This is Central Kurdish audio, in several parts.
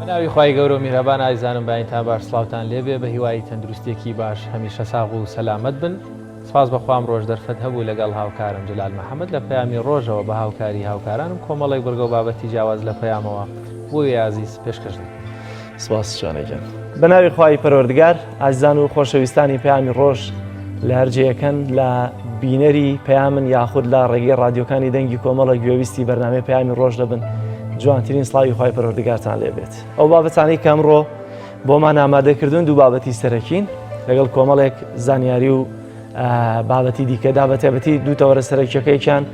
ناوی خوای گەورە و میهرەبان ئازیزانم بەینتان باش سڵاوتان لێبێ بە هیوای تەندروستێکی باش هەمیشە ساغ و سەلامەت بن سپاس بەخوا ئەمڕۆش دەرفەت هەبوو لەگەڵ هاوکارم جەلال محەمەد لە پەیامی ڕۆژەوە بە هاوکاری هاوکارانم کۆمەڵێک بڕگە و بابەتی جیاواز لە پەیامەوە بۆ ئێوەی ئازیز پێشکەش دەکەین. سپاس شانە گیان. بە ناوی خوای پەروەردگار ئازیزان و خۆشەویستانی پەیامی ڕۆژ لە هەر جێیەکەن لە بینەری پەیامن یاخود لە ڕێگەی ڕادیۆکانی دەنگی کۆمەڵە گوێویستی بەرنامەی پەیامی ڕۆژ دەبن جوانترین سڵاوی خوای پەروەردگارتان لێبێت ئەو بابەتانەی کە ئەمڕۆ بۆمان ئامادەکردوون دوو بابەتی سەرەکین لەگەڵ کۆمەڵێک زانیاری و بابەتی دیکەدا بە تایبەتی دوو تەوەرە سەرەکیەکەیان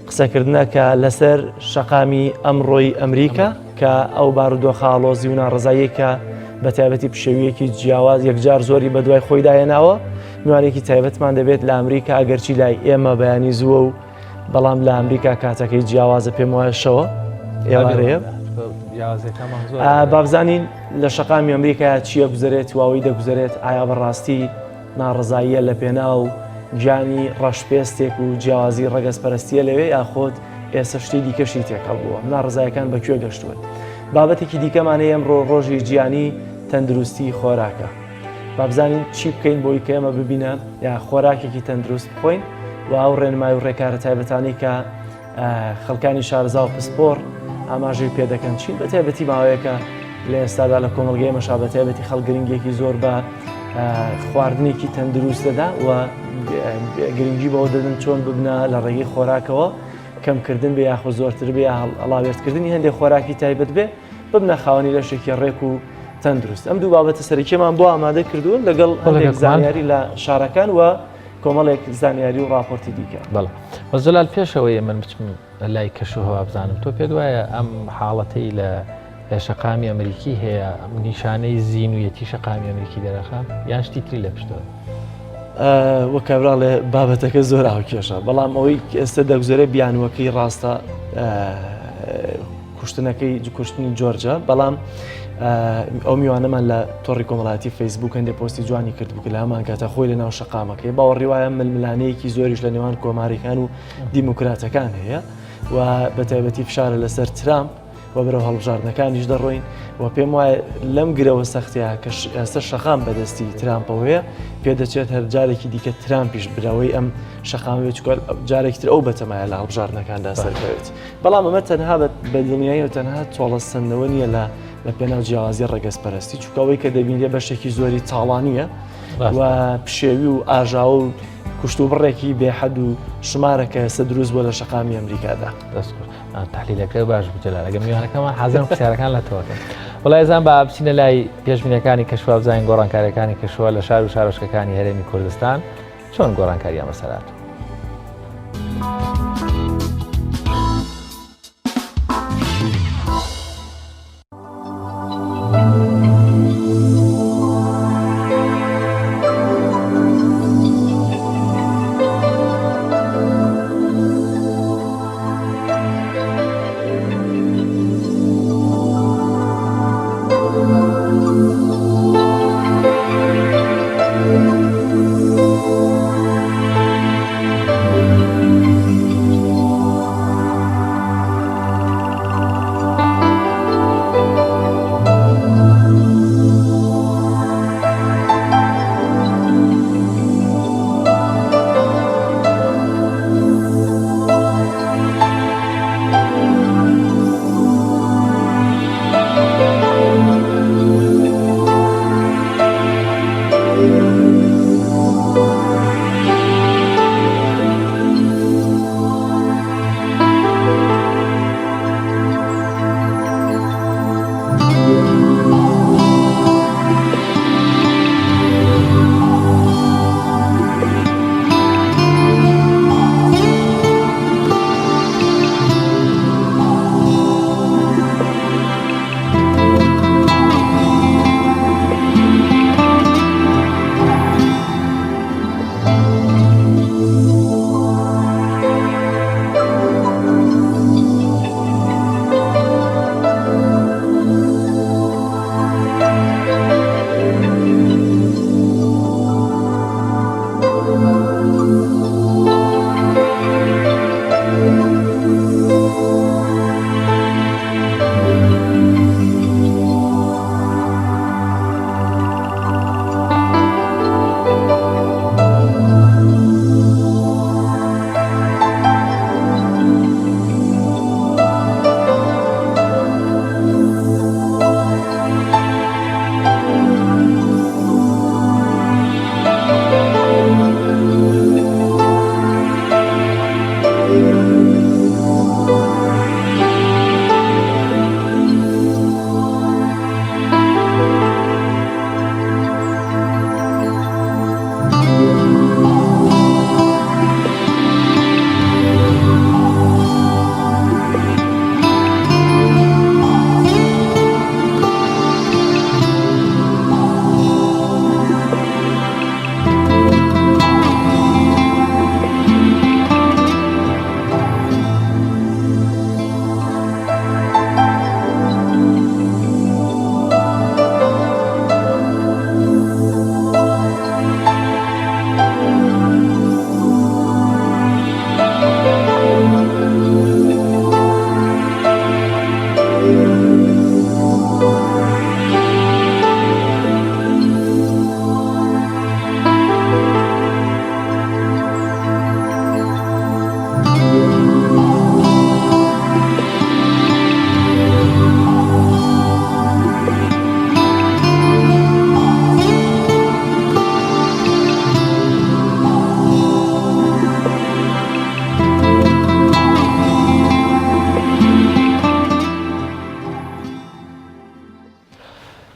قسەکردنە کە لەسەر شەقامی ئەمڕۆی ئەمریکا کە ئەو بارودۆخە ئاڵۆزی و ناڕزاییە کە بە تایبەتی پشێویەکی جیاواز یەکجار زۆری بەدوای خۆیدا هێناوە میوانێکی تایبەتمان دەبێت لە ئەمریکا ئەگەرچی لای ئێمە بەیانی زووە و بەڵام لە ئەمریکا کاتەکەی جیاوازە پێم وایە شەوە ئێوارەیە بابزانین لە شەقامی ئەمریکا چییە گوزارێت واوەی دەگوزارێت ئایا بەڕاستی ناڕزاییە لە پێناو گیانی ڕەشپێستێک و جیاوازی ڕەگەزپەرستیە لەوێ یاخۆت ئێستا شتی دیکەشی تێکەڵ بووە ناڕزایەکان بە کوێ گەشتوون بابەتێکی دیکەمانەیە ئەمڕۆ ڕۆژی جیانی تەندروستی خۆراکە با بزانین چی بکەین بۆی کە ئێمە ببینە یا خۆراکێکی تەندروست بخۆین و ئەو ڕێنمای و ڕێکارە تایبەتانی کە خەڵکانی شارەزا و پسپۆڕ ئاماژەی پێدەکەن چین بە تایبەتی ماوەیەکە لە ئێستادا لە کۆمەڵگەی ئێمەشا بە تایبەتی خەڵک گرنگێکی زۆر بە خواردنێکی تەندروست دەدا و گرنگی بەوە دەدەن چۆن ببنە لە ڕێگەی خۆراکەوە کەمکردن بێ یاخۆ زۆرتر بێ هەڵاوێردکردنی هەندێک خۆراکی تایبەت بێ ببنە خاوەنی لەشێکی ڕێک و تەندروست ئەم دوو بابەتە سەرەکیمان بۆ ئامادە کردوون لەگەڵ هەندێک زانیاری لە شارەکان و کۆمەڵێک زانیاری و راپۆرتی دیکە. بەڵێ بەس جەلال پێشەوەی من بچم لای کەش و هەوا بزانم تۆ پێت وایە ئەم حاڵەتەی لە شەقامی ئەمریکی هەیە نیشانەی زینویەتی شەقامی ئەمریکی دەرەخا یان شتی تری لە پشتەوە؟ وەک کابرا ئەڵێ بابەتەکە زۆر هاوکێشە بەڵام ئەوەی ئێستا دەگوزەرێ بیانوەکەی ڕاستە کوشتنەکەی کوشتنی جۆرجە بەڵام ئەو میوانەمان لە تۆڕی کۆمەڵاتی فەیسبوک هەندێک پۆستی جوانی کرد بوو لە هەمان کاتە خۆی لە ناو شەقامەکەی باوەڕی وایە ململانەیەکی زۆریش لە نێوان کۆماریەکان و دیموکراتەکان هەیە و بە تایبەتی فشارە لەسەر ترامپ و بەرەو هەڵبژاردنەکانیش دەڕۆین و پێم وایە لەم گرەوە سەختەیە کە ئێستا شەقام بەدەستی ترامپەوەیە پێدەچێت هەر جارێکی دیکە ترامپیش براوەی ئەم شەقامەوێت چکە جارێکی تر ئەو بەتەمایە لە هەڵبژاردنەکاندا سەرکەوێت بەڵام ئەمە تەنها بە دڵنیایی و تەنها تۆڵەسەندنەوە نییە لە لە پێناو جیاوازی ڕەگەزپەرستی چونکە ئەوەی کە دەبینرێ بەشێکی زۆری تاڵانییە و پشێوی و ئاژاوە و کوشت و بڕێکی بێحەد و شمارە کە ئێستا دروست بووە لە شەقامی ئەمریکادا. دەست خۆش. تحلیلەکە باش بوو جەلال ئەگەر میوانەکەمان حازرن پرسیارەکان لە تۆکەن. وەڵای ئەزان با بچینە لای پێشبینەکانی کەشوها بزانین گۆڕانکاریەکانی کەشوها لە شار و شارۆچکەکانی هەرێمی کوردستان چۆن گۆڕانکاریان بەسەر هاتووە.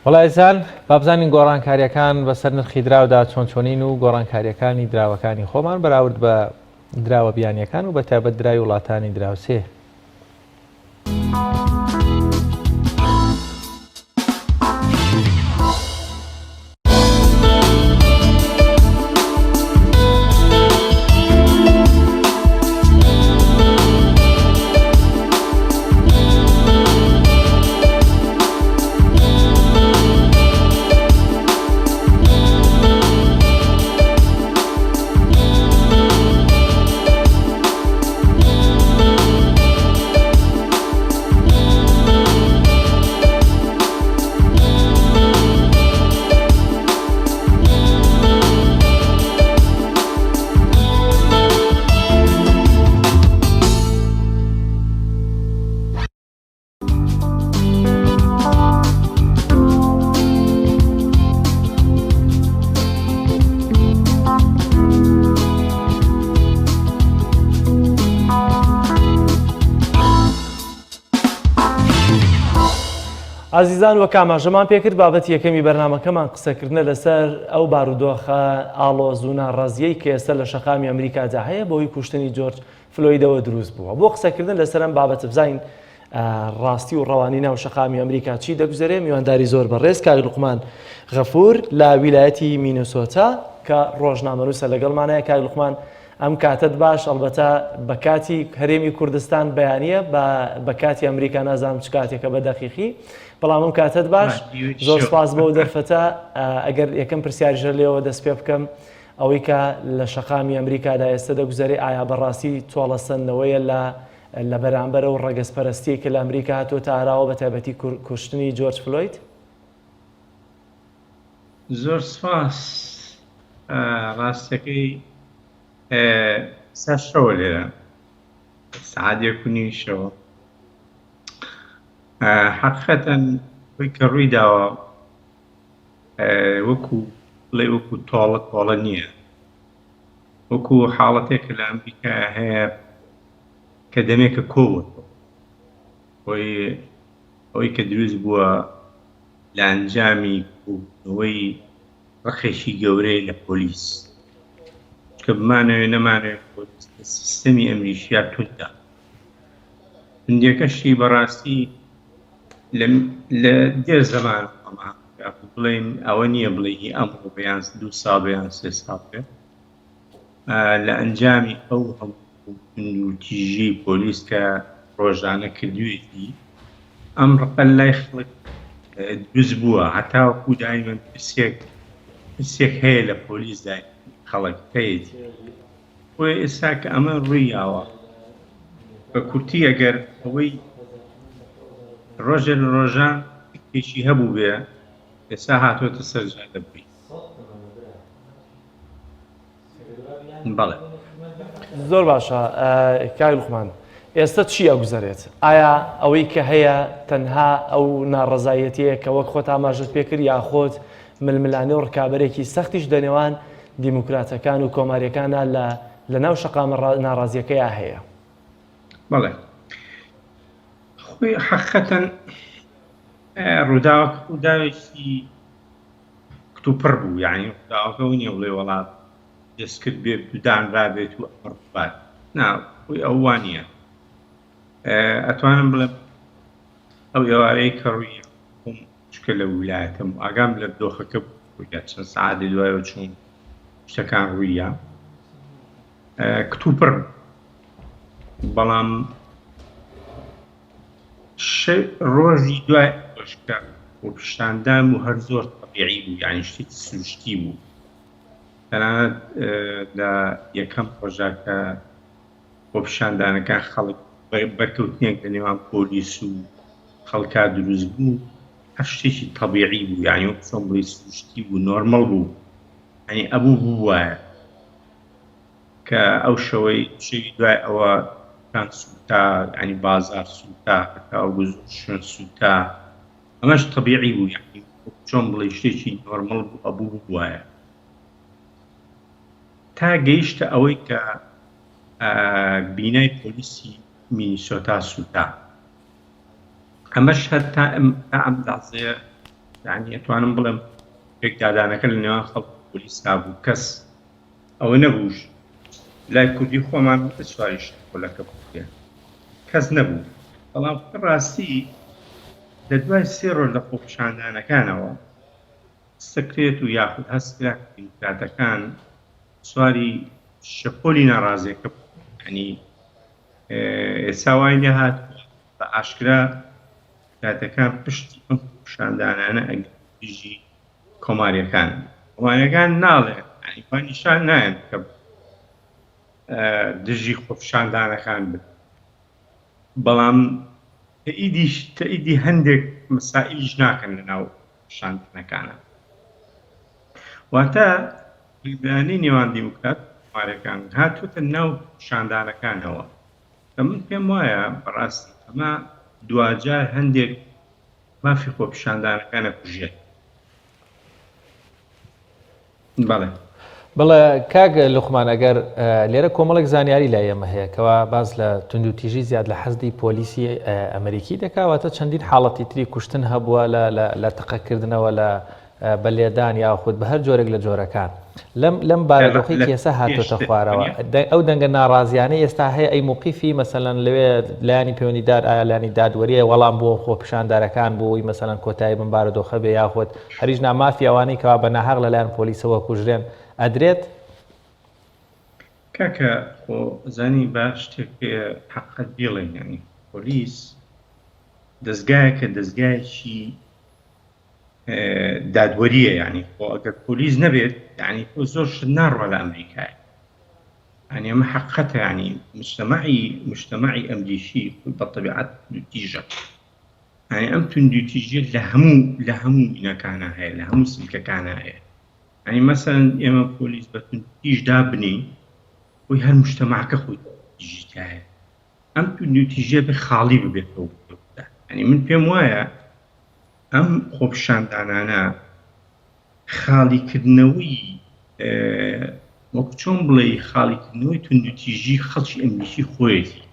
وەڵا ئێزان با بزانین گۆڕانکاریەکان بەسەر نرخی دراودا چۆن چۆنین و گۆڕانکاریەکانی دراوەکانی خۆمان بەراورد بە دراوە بیانیەکان و بەتایبەت دراوی وڵاتانی دراوسێ. ئازیزان وەک ئاماژەمان پێکرد بابەتی یەکەمی بەرنامەکەمان قسەکردنە لەسەر ئەو بارودۆخە ئاڵۆز و ناڕازیەی کە ئێستا لە شەقامی ئەمریکادا هەیە بەهۆی کوشتنی جۆرج فلۆیدەوە دروست بووە. بۆ قسەکردن لەسەر ئەم بابەتە بزانین ڕاستی و ڕەوانی ناو شەقامی ئەمریکا چی دەگوزەرێ میوانداری زۆر بەڕێز کاک لوقمان غەفور لە ویلایەتی مینۆسۆتا کە ڕۆژنامەنووسە لەگەڵمانایە کاک لوقمان ئەم کاتت باش ئەڵبەتە بە کاتی هەرێمی کوردستان بەیانە بە کاتی ئەمریکا نازانم چ کاتێکە بە دەقیقی بەڵام ئەم کاتت باش زۆر سپاس بۆ دەرفەتە ئەگەر یەکەم پرسیاریشە لێەوە دەست پێ بکەم ئەوەی کە لە شەقامی ئەمریکادا ئێستا دەگوزەرێ ئایا بەڕاستی تۆڵەسەندنەوەیە لە لە بەرامبەر ئەو ڕەگەزپەرستیەی کە لە ئەمریکا هاتووەتە ئاراوە بە تایبەتی کوشتنی جۆرج فلۆید؟ زۆر سپاس ڕاستەکەی ئێستا شەوە لێرە سعات یەک و نیوی شەوە حەقیقەتەن ئەوەی کە ڕووی داوە وەکو بڵێ وەکو تۆڵە تۆڵە نییە وەکو حاڵەتێک کە لە ئەمریکا هەیە کە دەمێکە کۆبووەوە خۆی ئەوەی کە دروست بووە لە ئەنجامی کۆبوونەوەی ڕقێکی گەورەیە لە پۆلیس کە بمانەوێ نەمانەوێ پۆلیس لە سیستەمی ئەمریکیا توندە توندیەکەشی بەڕاستی لە دێر زەمان بڵێن ئەوە نییە بڵێ هی ئەمڕۆ بێ یان دوو ساڵ بێ یان سێ ساڵ بێ لە ئەنجامی ئەو هەموو توندوتیژی پۆلیس کە ڕۆژانە کردوێتی ئەم ڕقە لای خەڵک دروست بووە هەتاوەکو دایمەن پرسێک پرسێک هەیە لە پۆلیس دای خەڵک هەیەتی بۆیە ئێستا کە ئەمە ڕووی یاوە بە کورتی ئەگەر ئەوەی ڕۆژێ لە ڕۆژان فکرێکی هەبوو بێ ئێستا هاتۆتە سەر جادە بووی بەڵێ. زۆر باشە کاک لوقمان ئێستا چی ئەگوزەرێت؟ ئایا ئەوەی کە هەیە تەنها ئەو ناڕەزایەتیەیە کە وەک خۆت ئاماژەت پێکرد یاخود ململانێ و ڕکابەرێکی سەختیش لەنێوان دیموکراتەکان و کۆماریەکانە لە لەناو شەقامە ناڕازیەکەیا هەیە؟ بەڵێ خۆی حەقیقەتەن ڕووداوەکە ڕووداوێکی کتوپڕ بوو یعنی ڕووداوەکە و نییە بڵێ وەڵا دەستکرد بێت و دانرابێت و ئەمە ڕووبات نا خۆی ئەو وا نییە ئەتوانم بڵێم ئەو ئێوارەی کە ڕووی خۆم چکە لە ویلایەتم ئاگام لە دۆخەکە بوو چەند سەعاتێ دوایەوە چوون شتەکان ڕوویە کتوپڕ بەڵام ڕۆژی دوای ئەوەش کە خۆپیشاندان بوو هەر زۆر تەبیعی بوو یعنی شتێکی سروشتی بوو تەنانەت لە یەکەم ڕۆژا کە خۆپیشاندانەکان خەڵک بەرکەوتنێک لە نێوان پۆلیس و خەڵکا دروست بوو هەر شتێکی تەبیعی بوو یعنی وەک چۆن بڵێی سروشتی بوو نۆرمەڵ بوو یعنی ئەبوو بووایە کە ئەو شەوەی شەوی دوای ئەوە کان سووتا یعنی بازار سووتا هەتاوەکو زۆر شوێن سووتا ئەمەش تەبیعی بوو یعنی چۆن بڵێ شتێکی نۆرمەڵ بوو ئەبوو بووایە تا گەیشتە ئەوەی کە بینای پۆلیسی مینیسۆتا سووتا ئەمەش هەر تا ئەم لەحزەیە. یعنی ئەتوانم بڵێم پێکدادانەکە لە نێوان خەڵک و پۆلیسا بوو کەس ئەوە نەبووش لای کوردی خۆمان سواری شەپۆلەکە بکرێن کەس نەبوو بەڵام ڕاستی لە دوای سێ ڕۆژ لە خۆپیشاندانەکانەوە سکرێت و یاخود هەستکرا دیموکراتەکان سواری شەپۆلی ناڕازیەکە بوو یعنی ئێستا وای لێهات بە ئاشکرا دیموکراتەکان پشتی ئەم خۆپیشاندانانە ئەگرن دژی کۆماریەکان کۆماریەکان ناڵێن یعنی وا نیشان نایەن کە دژی خۆپیشاندانەکان بن بەڵام تەئیدیش تەئیدی هەندێک مەسائیلیش ناکەن لە ناو خۆپیشاندانەکانە واتە ململانێی نێوان دیموکرات و کۆماریەکان هاتووەتە ناو خۆپیشاندانەکانەوە کە من پێم وایە بەڕاستی ئەمە دواجار هەندێک مافی خۆپیشاندانەکان ئەکوژێت. بەڵێ. بەڵێ کاک لوقمان ئەگەر لێرە کۆمەڵێک زانیاری لای ئێمە هەیە کەوا باس لە توندوتیژی زیاد لە حەزدی پۆلیسی ئەمریکی دەکاواتە چەندین حاڵەتی تری کوشتن هەبووە لە تەقەکردنەوە لە بە لێدان یاخود بە هەر جۆرێک لە جۆرەکان لەم لەم بارودۆخی کێسە هاتۆتە خوارەوە ئەو دەنگە ناڕازیانەی ئێستا هەیە ئەی موقیفی مەسەلەن لەوێ لایەنی پەیوەندیدار ئایا لایەنی دادوەریە وەڵام بۆ خۆپیشاندارەکان بۆی مەسەلەن کۆتایی بەم بارودۆخە بێ یاخود هەریش نا مافی ئەوانەی کەوا بە ناهەق لەلایەن پۆلیسەوە کوژرێن ئەدرێت؟ کاکە خۆ زانی با شتێک حەقت بیڵێین یانی پۆلیس دەزگایەکە دەزگایەکی دادوەریە یعنی خۆ ئەگەر پۆلیس نەبێت یعنی تۆ زۆر شت ناڕوا لە ئەمریکایە یعنی ئەمە حقەتە یعنی مجتمعی مجتمعی ئەمریکی خۆی بە تەبیعەت توندوتیژە یعنی ئەم توندوتیژیە لە هەموو لە هەموو ئینەکانە هەیە لە هەموو سلکەکانە هەیە یعنی مەسەلەن ئێمە پۆلیس بە توندوتیژ دابنین خۆی هەر مجتمعەکە خۆی توندوتیژی تایە ئەم توندوتیژیە بێ خاڵی ببێتەوە یعنی من پێم وایە ئەم خۆپیشاندانانە خاڵیکردنەوەی وەک چۆن بڵێی خاڵیکردنەوەی توندوتیژی خەڵکی ئەمریکی خۆیەتی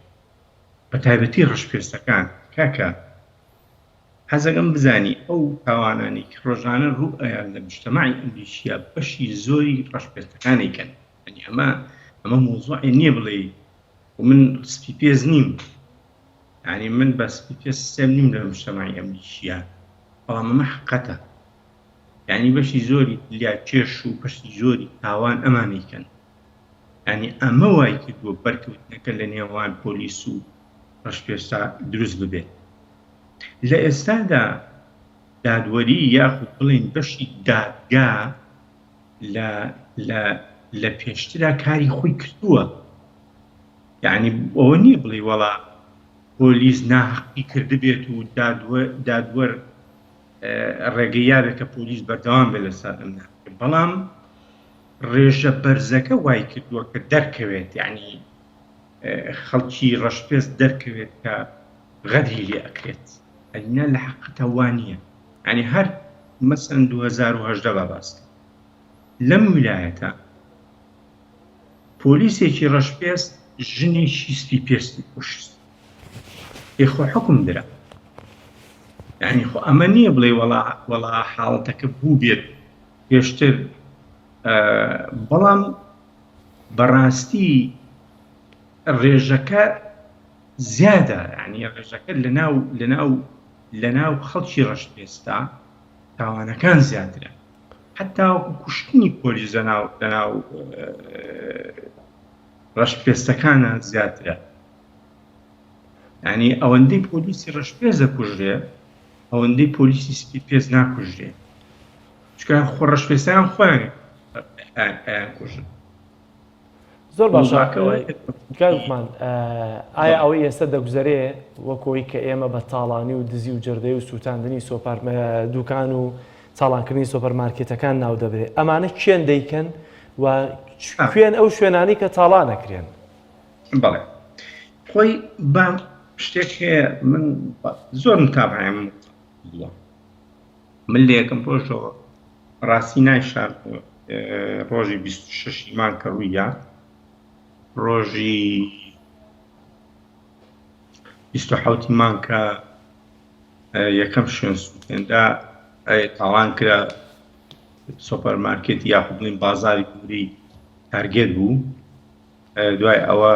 بە تایبەتی ڕەشپێستەکان کاکە حەزەکەم بزانی ئەو تاوانانەی کە ڕۆژانە ڕوو ئەیان لە مجتەمەعی ئەمریکیە بەشی زۆری ڕەشپێستەکانی کەن یعنی ئەمە ئەمە مۆزوعێ نییە بڵێی من سپی پێست نیم یانی من بە سپی پێست سێم نیم لە مجتەمەعی ئەمریکیە بەڵام ئەمە حقەتە یانی بەشی زۆری تلیاکێش و بەشی زۆری تاوان ئەمانەی کەن یانی ئەمە وای کردووە بەرکەوتنەکە لە نێوان پۆلیس و ڕەشپێستا دروست ببێت لە ئێستادا دادوەری یاخود بڵێن بەشی دادگا لە لە لە پێشترا کاری خۆی کردووە یەعنی ئەوە نییە بڵێی وەڵا پۆلیس ناهەقی کردبێت و دادوەر ڕێگەی یابێت کە پۆلیس بەردەوام بێت لەسەر ئەم ناهەقیە بەڵام ڕێژە بەرزەکە وای کردووە کە دەرکەوێت یعنی خەڵکی ڕەشپێست دەرکەوێت کە غەدری لێ ئەکرێت ئەگینا لە حەقیقەتا وا نییە یعنی هەر مەسەن 2018 با باس لەم ویلایەتە پۆلیسێکی ڕەشپێست ژنێکی سپی پێستی کوشت ئێ خۆ حوکم درا یعنی خۆ ئەمە نییە بڵێ وەڵا وەڵا حاڵەتەکە بوو بێت پێشتر بەڵام بەڕاستی ڕێژەکە زیادە یعنی ڕێژەکە لەناو لەناو لەناو خەڵکی ڕەشپێستا تاوانەکان زیاترە هەتاوەکو کوشتنی پۆلیس لەناو لەناو ڕەشپێستەکانە زیاترە یعنی ئەوەندەی پۆلیسی ڕەشپێست دەکوژرێ ئەوەندەی پۆلیسی سپی پێست ناکوژرێ چونکە خۆ ڕەشپێستان خۆیان ئەیان کوژن زۆر باشە کاک لوقمان ئایا ئەوەی ئێستا دەگوزەرێ وەکۆی کە ئێمە بە تاڵانی و دزی و جەردەی و سووتاندنی سۆپار دوکان و تاڵانکردنی سۆپەرمارکێتەکان ناو دەبرێ ئەمانە کێن دەیکەن و کوێن ئەو شوێنانی کە تاڵانەکرێن بەڵێ خۆی با شتێک هەیە من زۆر متابعیم من لە یەکەم ڕۆژەوە ڕاستی نایشار ڕۆژی 26 مانگ کە ڕوویدا ڕۆژی 27 مانگ کە یەکەم شوێن سووتێنرا. تاڵان کرا سۆپەر مارکێت یاخود بڵێین بازاری گەورەی تارگێت بوو دوای ئەوە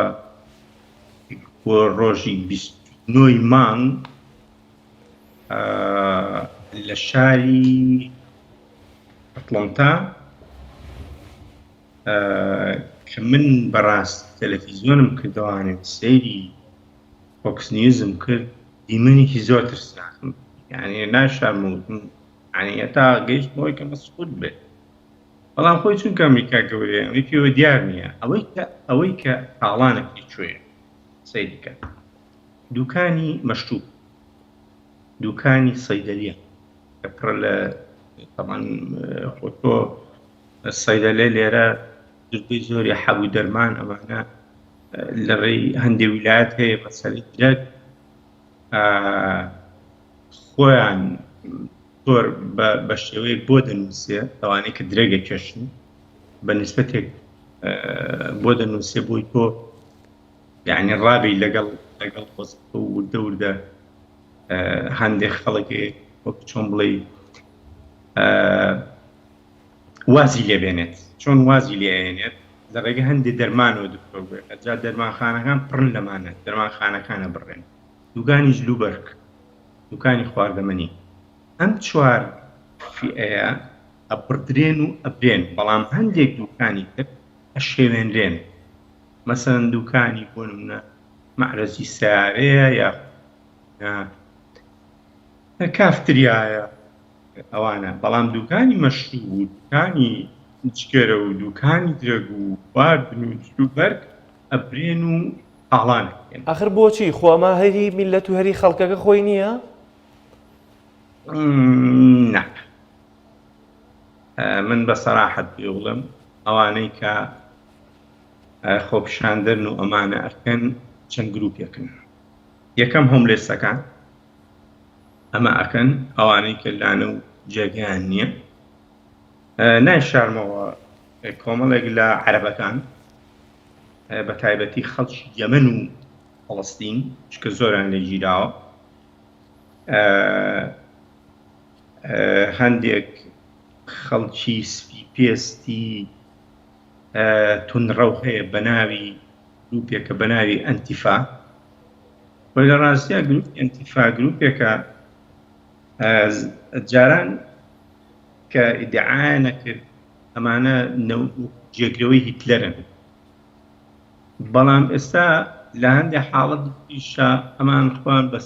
بۆ ڕۆژی 29 مانگ لە شاری ئەتڵەنتا کە من بەڕاست تەلەفیزیۆنم کردەوانێ سەیری فۆکس نیوزم کرد دیمەنێکی زۆر ترسناکم یعنی ناشارم وتم یعنی هەتا گەیشت بەوەی کە مەسعود بێت بەڵام خۆی چونکە ئەمریکا گەورەیە ئەوەی پێوە دیار نییە ئەوەی کە ئەوەی کە تاڵانەکەی کوێیە سەیری کە دوکانی مەشروب دوکانی سەیدەلیە کە پڕە لە تەبعەن خۆ تۆ سەیدەلێ لێرە زۆربەی زۆری حەب و دەرمان ئەمانە لە ڕێی هەندێ ویلایەت هەیە مەسەلەی درەگ خۆیان زۆر بە شێوەیەک بۆ دەنووسێ ئەوانەی کە درێگە کێشن بە نسبەتێک بۆ دەنووسێ بۆی تۆ یعنی ڕابی لەگەڵ لەگەڵ خۆزەکە و وردە وردە هەندێک خەڵک وەک چۆن بڵێ وازی لێبێنێت چۆن وازی لێنێت لە ڕێگە هەندێک دەرمانەوە دکتۆر بێت ئەجا دەرمانخانەکان پڕن لەمانە دەرمانخانەکانە بڕێن دوکانی جلوبەرگ دوکانی خواردەمەنی ئەم چوار فیئەیە ئەبڕدرێن و ئەبرێن بەڵام هەندێک دوکانی تر ئەشێوێنرێن مەسەلەن دوکانی بۆ نمونە مەعرەزی سەیارەیە یا کافتریایە ئەوانە بەڵام دوکانی مەشروب و دوکانی جگەرە و دوکانی درەگ و خواردن و جلوبەرگ ئەبرێن و تاڵان ئەکرێن. ئاخر بۆچی؟ خۆ ئەمە هەری میللەت و هەری خەڵکەکە خۆی نییە؟ نا من بە سەراحەت پێ بڵێم ئەوانەی کە خۆپیشاندەرن و ئەمانە ئەکەن چەند گروپێکن یەکەم هۆملێسەکان ئەمە ئەکەن ئەوانەی کە لانە و جێگەیان نییە نایشارمەوە کۆمەڵێک لە عەرەبەکان بە تایبەتی خەڵکی یەمەن و فەڵەستین چکە زۆران لێ گیراوە هەندێک خەڵکی سپی پێستی تونڕەو هەیە بە ناوی گروپێکە بە ناوی ئەنتیفا خۆی لە ڕاستیا گروپی ئەنتیفا گروپێکە جاران کە ئیدعایان نەکرد ئەمانە جێگرەوەی هیتلەرن بەڵام ئێستا لە هەندێک حاڵەت پیشە ئەمان خۆیان بە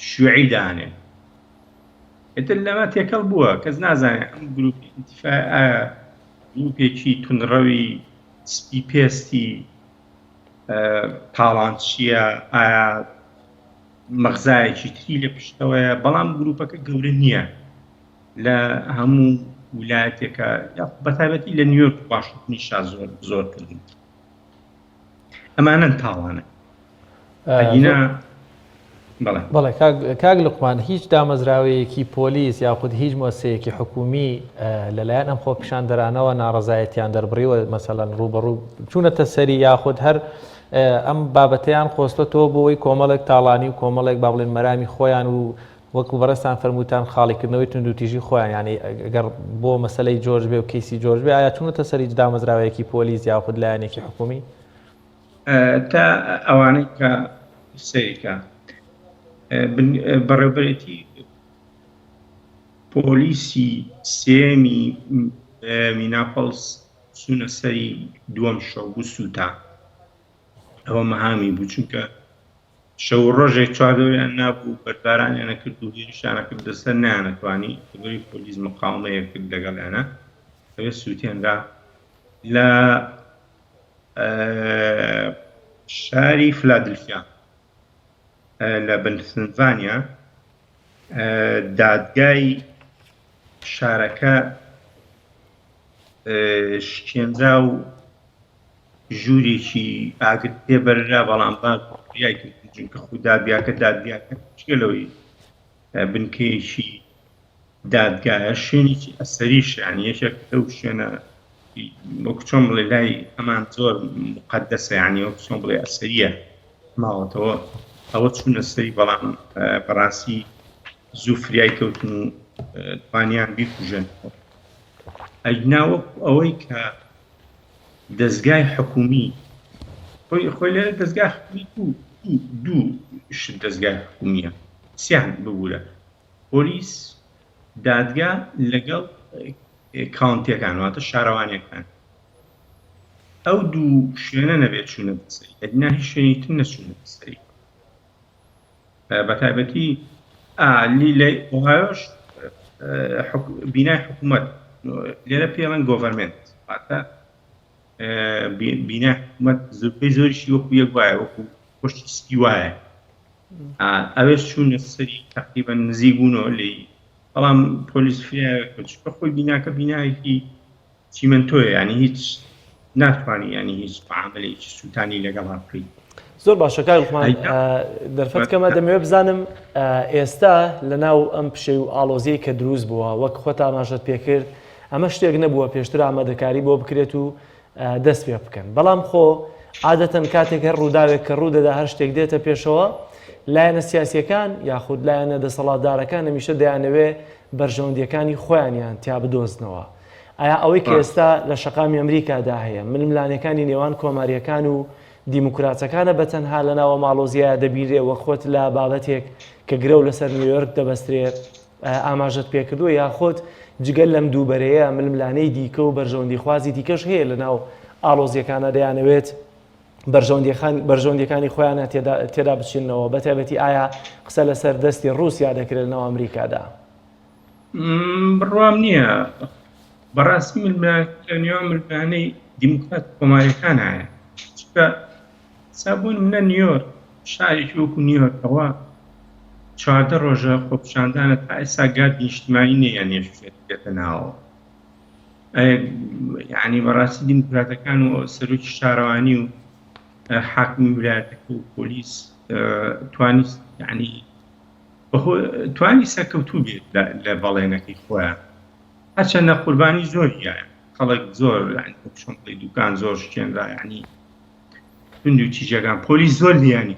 شوعی دانێن ئیتر لەمە تێکەڵ بووە کەس نازانێت ئەم گروپی ئینتیفا ئایا گروپێکی تونڕەوی سپی پێستی تاڵانچییە ئایا مەغزایەکی تری لە پشتەوەیە بەڵام گروپەکە گەورە نییە لە هەموو ولایەتێکە بەتایبەتی لە نیویۆرک واشنگتنی شا زۆر زۆرترن ئەمانەن تاوانە ئەگینا بەڵێ بەڵێ کاک لوقمان هیچ دامەزراوەیەکی پۆلیس یاخود هیچ مۆسەیەکی حکومی لەلایەن ئەم خۆپیشاندەرانەوە ناڕەزایەتیان دەربڕیوە مەسەلەن ڕووبەڕوو چوونەتە سەری یاخود هەر ئەم بابەتەیان خۆستەتەوە بۆی کۆمەڵێک تاڵانی و کۆمەڵێک با بڵێن مەرامی خۆیان و وەکو بەڕێزتان فەرمووتان خاڵیکردنەوەی توندوتیژی خۆیان یانی گەر بۆ مەسەلەی جۆرج بێ و کەیسی جۆرج بێ ئایا چوونەتە سەر هیچ دامەزراوەیەکی پۆلیس یاخود لایەنێکی حکومی؟ تا ئەوانەی کە سەیرکە بەڕێوبەرێتی پۆلیسی سێمی میناپڵس چوونە سەری دووەم شەو بوو سووتا ئەوە مەهامی بوو چونکە شەو و ڕۆژێک چواردەوریان نابوو و بەردبارانیان ئەکرد و هێرشیان ئەکردە سەر نەیانەتوانی لەبەرەی پۆلیس مقاومەیەک کرد لەگەڵیانا ئەوێ سووتێنرا لە شاری فلادلفیا لە بنسلڤانیا دادگای شارەکە شکێنرا و ژوورێکی ئاگر تێبەررا بەڵام با فریای کەوتن چونکە خو دادگاکە دادگاکە جگە لەوەی بنکەیەکی دادگایە شوێنێکی ئەسەریش یعنی یەکێک لەو شوێنە وەک چۆن بڵێ لای ئەمان زۆر مقدسە یعنی وەک چۆن بڵێ ئەسەریە ماوەتەوە ئەوە چوونە سەری بەڵام بەڕاستی زوو فریای کەوتن و. توانیان بیکوژێنەوە. ئەگینا وەکو ئەوەی کە دەزگای حکومی خۆی خۆی لێرە دەزگای حکومی دوو دوو شت دەزگای حکومیە سیان ببورە پۆلیس دادگا لەگەڵ county ەکان واتە شارەوانیەکان ئەو دوو شوێنە نەبێت چوونەتە سەری ئەگینا هیچ شوێنێکی تر نەچوونەتە سەری. بە تایبەتی لە ئۆهایۆش بینای حکوومەت لێرە پێڵەن government واتە بینای حکوومەت زۆربەی زۆریشی وەکو یەک وایە وەکو کۆشکی سپی وایە ئەوێش چوونە سەری تقریبا نزیک بوونەوە لێی بەڵام پۆلیس فریاوێک چونکە خۆی بیناکە بینایەکی چیمەنتۆیە یانی هیچ ناتوانی یانی هیچ معاملەیەکی سووتانی لەگەڵا بکەیت. زۆر باشە کاک لوقمان دەرفەت کەمە دەمەوێت بزانم ئێستا لە ناو ئەم پشەی و ئاڵۆزیەی کە دروست بووە وەک خۆت ئاماژەت پێکرد ئەمە شتێک نەبووە پێشتر ئامادەکاری بۆ بکرێت و دەست پێ بکەن بەڵام خۆ عادەتەن کاتێک هەر ڕووداوێک کە ڕوو دەدا هەر شتێک دێتە پێشەوە لایەنە سیاسیەکان یاخود لایەنە دەسەڵاتدارەکان هەمیشە دەیانەوێ بەرژەوەندیەکانی خۆیانیان تیا بدۆزنەوە ئایا ئەوەی کە ئێستا لە شەقامی ئەمریکادا هەیە ململانێکانی نێوان کۆمارییەکان و دیموکراتەکانە بە تەنها لە ناو ئەم ئاڵۆزییە دەبینرێ وەک خۆت لە بابەتێک کە گرەو لەسەر نیویۆرک دەبەسترێ ئاماژەت پێکردووە یاخود جگە لەم دوو بەرەیە ململانێی دیکە و بەرژەوەندیخوازی دیکەش هەیە لە ناو ئاڵۆزییەکانە دەیانەوێت بەرژەوەندیەکانی خۆیانە تێدا بچنەوە بە تایبەتی ئایا قسە لەسەر دەستی ڕووسیا دەکرێت لەناو ئەمریکادا؟ بڕوام نییە بەڕاستی ململانێ نێوان ململانێی دیموکرات و کۆماریەکان هەیە چونکە سا بۆ نمونە نیویۆرک شارێکی وەکو نیویۆرکەوە 14 ڕۆژە خۆپیشاندانە تا ئێستا گاردی نیشتیمانی نییە نێشتێت بێتە ناوەوە یعنی بەڕاستی دیموکراتەکان و سەرۆکی شارەوانی و حاکمی ولایەتەکە و پۆلیس توانی یعنی توانی سەرکەوتوو بێت لە بەڵێنەکەی خۆیان هەرچەندە قوربانی زۆر هەیە خەڵک زۆر چۆن بڵێی دوکان زۆر شکێنرا یعنی توند و تیژەکان پۆلیس زۆر لیانی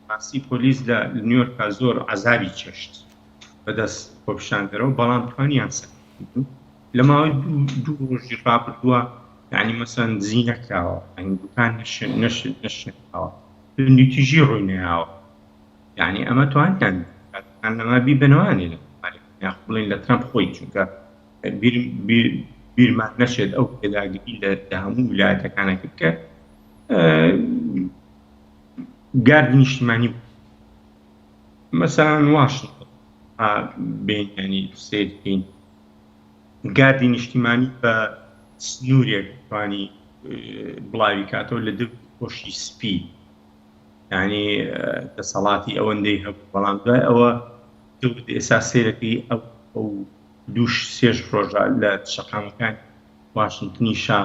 باسی پۆلیس لە نیویۆرکا زۆر عەزابی چێشت بەدەست خۆپیشاندەرەوە بەڵام توانیان سەرکەوتوو لە ماوەی دوو ڕۆژی ڕابردووە یعنی مەسەن دزی نەکراوە یعنی دوکان نەشێنراوە توندوتیژی ڕووی نەیاوە یعنی ئەمە توانیان لەما بیبەنەوانێ لە یاخ بڵێن لە ترەمپ خۆی چونکە بیرمان نەچێت ئەو پێداگری لە هەموو ویلایەتەکانە کرد کە گاردی نیشتیمانی بوو مەسەلەن واشنتۆن بین ینی سیر بکەین گاردی نیشتیمانی بە سنوورێک توانی بڵاوی کاتەوە لە دەوری کۆشکی سپی یعنی دەسەڵاتی ئەوەندەی هەبوو بەڵام دوای ئەوە دەوت ئێستا سەیرەکەی ئەو ئەو دوو سێش ڕۆژە لە شەقامەکانی واشنتنی شا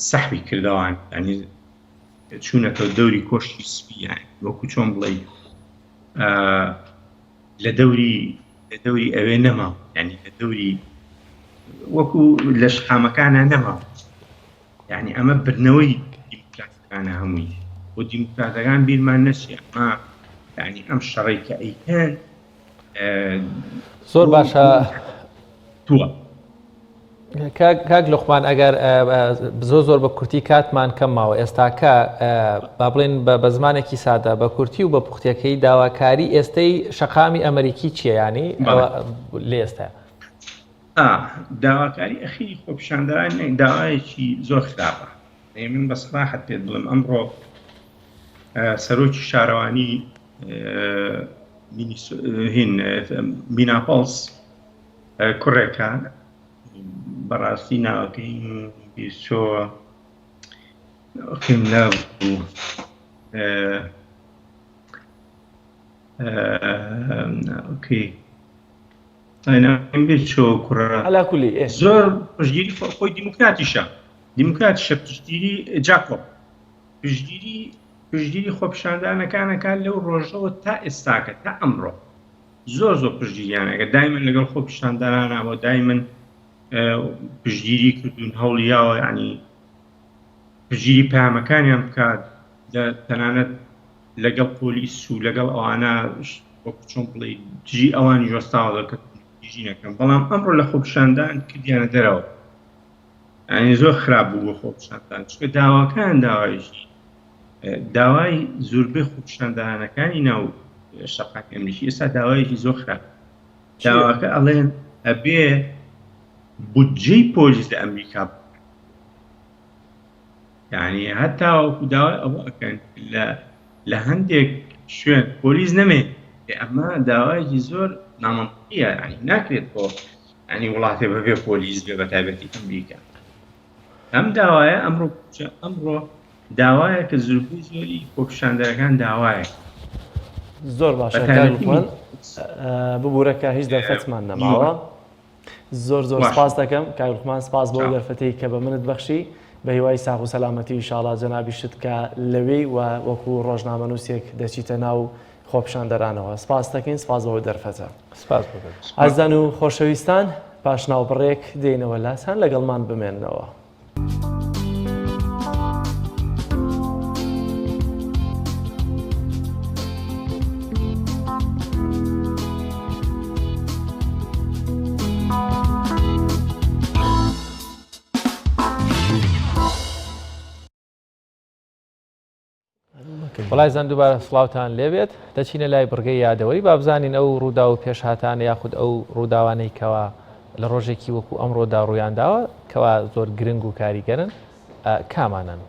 سەحوی کردەوان ینی چوونەتەوە دەوری کۆشکی سپی یانی وەکو چۆن بڵێ لە دەوری لە دەوری ئەوێ نەما ینی لە دەوری وەکو لە شقامەکانە نەما یعنی ئەمە بردنەوەی دیموکراتەکانە هەمووی و دیموکراتەکان بیرمان نەچێ ئەمە یعنی ئەم شەڕی کە ئەیکەن زۆر باشە تووە کاک لوقمان ئەگەر زۆر زۆر بە کورتی کاتمان کەم ماوە ئێستاکە با بڵێن بە زمانێکی سادە بە کورتی و بە پوختەکەی داواکاری ئێستەی شەقامی ئەمریکی چیە ینی لێ ئێستا داواکاری ئەخیری خۆپیشاندەران داوایەکی زۆر خراپە من بە سەراحەت پێت بڵێم ئەمڕۆ سەرۆکی شارەوانی هین میناپۆڵس کوڕێکە بەڕاستی ناوەکەی بیرچۆوە پێم لابوو ئۆکەی بیرچۆوە کوڕە علا کولی زۆر پشتگیری خۆی دیموکراتیشە دیموکراتیشە پشتگیری جاکۆب پشتگیری پشتگیری خۆپیشاندانەکانەکە لەو ڕۆژەوە تا ئێستاکە تا ئەمڕۆ زۆر زۆر پشتگیریان ئەگە دایمن لەگەڵ خۆپیشاندەرانە بۆ دایمن پشتگیری کردوون هەوڵی یاوە ینی پشتگیری پامەکانیان بکات تەنانەت لەگەڵ پۆلیس و لەگەڵ ئەوانە وەکو چۆن بڵێ دژی ئەوانی وەستاوە کە توندوتیژی نەکەن، بەڵام ئەمڕۆ لە خۆپیشاندان کردیانە دەرەوە. یانی زۆر خراپ بوو بۆ خۆپیشاندان، چونکە داواکەیان داوایەکی داوای زوربەی خۆپیشاندانەکانی ناو شەقامی ئەمریکی ئێستا داوایەکی زۆر خراپ. داواکە ئەڵێن ئەبێ بودجەی پۆلیس لە ئەمریکا بکەن. یعنی هەتا وەکو داوای ئەوە ئەکەن لە لە هەندێک شوێن پۆلیس نەمێ. ئەمە داوایەکی زۆر نامەنتقیە، یعنی ناکرێت بۆ یعنی وڵاتێ بەبێ پۆلیس بێ، بە تایبەتی ئەمریکا. ئەم داوایە ئەمڕۆ ئەمڕۆ داوایە کە زۆربەی زۆری خۆپیشاندەرەکان داوایە. زۆر باشە کاک لوقمان، ببورە کە هیچ دەرفەتمان نەماوە. زۆر زۆر سپاس دەکەم کاک لوقمان، سپاس بۆ دەرفەتەی کە بە منت بەخشی. بە هیوای ساغ و سەلامەتی ئیشاڵا جەنابیشت کە لەوێی و وەکو ڕۆژنامەنووسێک دەچیتە ناو خۆپیشاندەرانەوە. سپاس دەکەین، سپاس بۆ دەرفەتە. سپاس بۆ دەرفەت. ئازیزان و خۆشەویستان پاش ناوبڕێک دێینەوە لاتان، لەگەڵمان بمێننەوە. وڵای زان دووبارە سڵاوتان لێبێت دەچینە لای بڕگەی یادەوەری با بزانین ئەو ڕوودا و پێشهاتانە یاخود ئەو ڕووداوانەی کەوا لە ڕۆژێکی وەکو ئەمڕۆدا ڕوویانداوە کەوا زۆر گرنگ و کاریگەرن کامانەن؟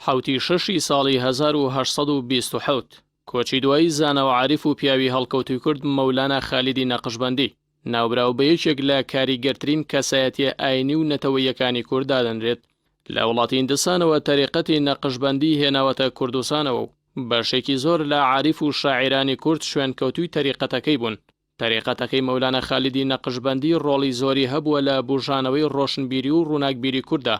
حەوتی شەشی ساڵی 1827 کۆچی دوایی زانا و عاریف و پیاوی هەڵکەوتووی کورد مەولانا خالیدی نەقشبەندی، ناوبراو بە یەکێک لە کاریگەرترین کەسایەتییە ئایینی و نەتەوەییەکانی کورد دادەنرێت. لە وڵاتی هیندستانەوە تەریقەتی نەقشبەندیی هێناوەتە کوردستانەوە و بەشێکی زۆر لە عاریف و شاعیرانی کورد شوێنکەوتووی تەریقەتەکەی بوون. تەریقەتەکەی مەولانا خالیدی نەقشبەندی ڕۆڵی زۆری هەبووە لە بوژانەوەی ڕۆشنبیری و ڕووناکبیری کورددا،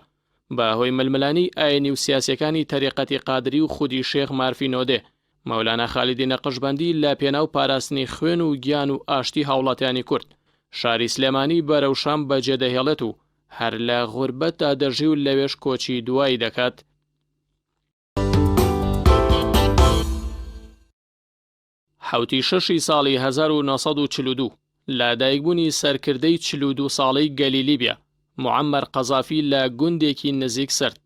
بە هۆی ململانێی ئایینی و سیاسیەکانی تەریقەتی قادری و خودی شێخ مارفی نۆدێ، مەولانا خالیدی نەقشبەندی لە پێناو پاراستنی خوێن و گیان و ئاشتی هاوڵاتیانی کورد، شاری سلێمانی بەرەو شام بەجێدەهێڵێت و هەر لە غوربەتدا دەژی و لەوێش کۆچی دوایی دەکات. حەوتی شەشی ساڵی 1942 لە دایکبوونی سەرکردەی 42 ساڵەی گەلی لیبیا، موعەمەر قەزافی لە گوندێکی نزیک سرت.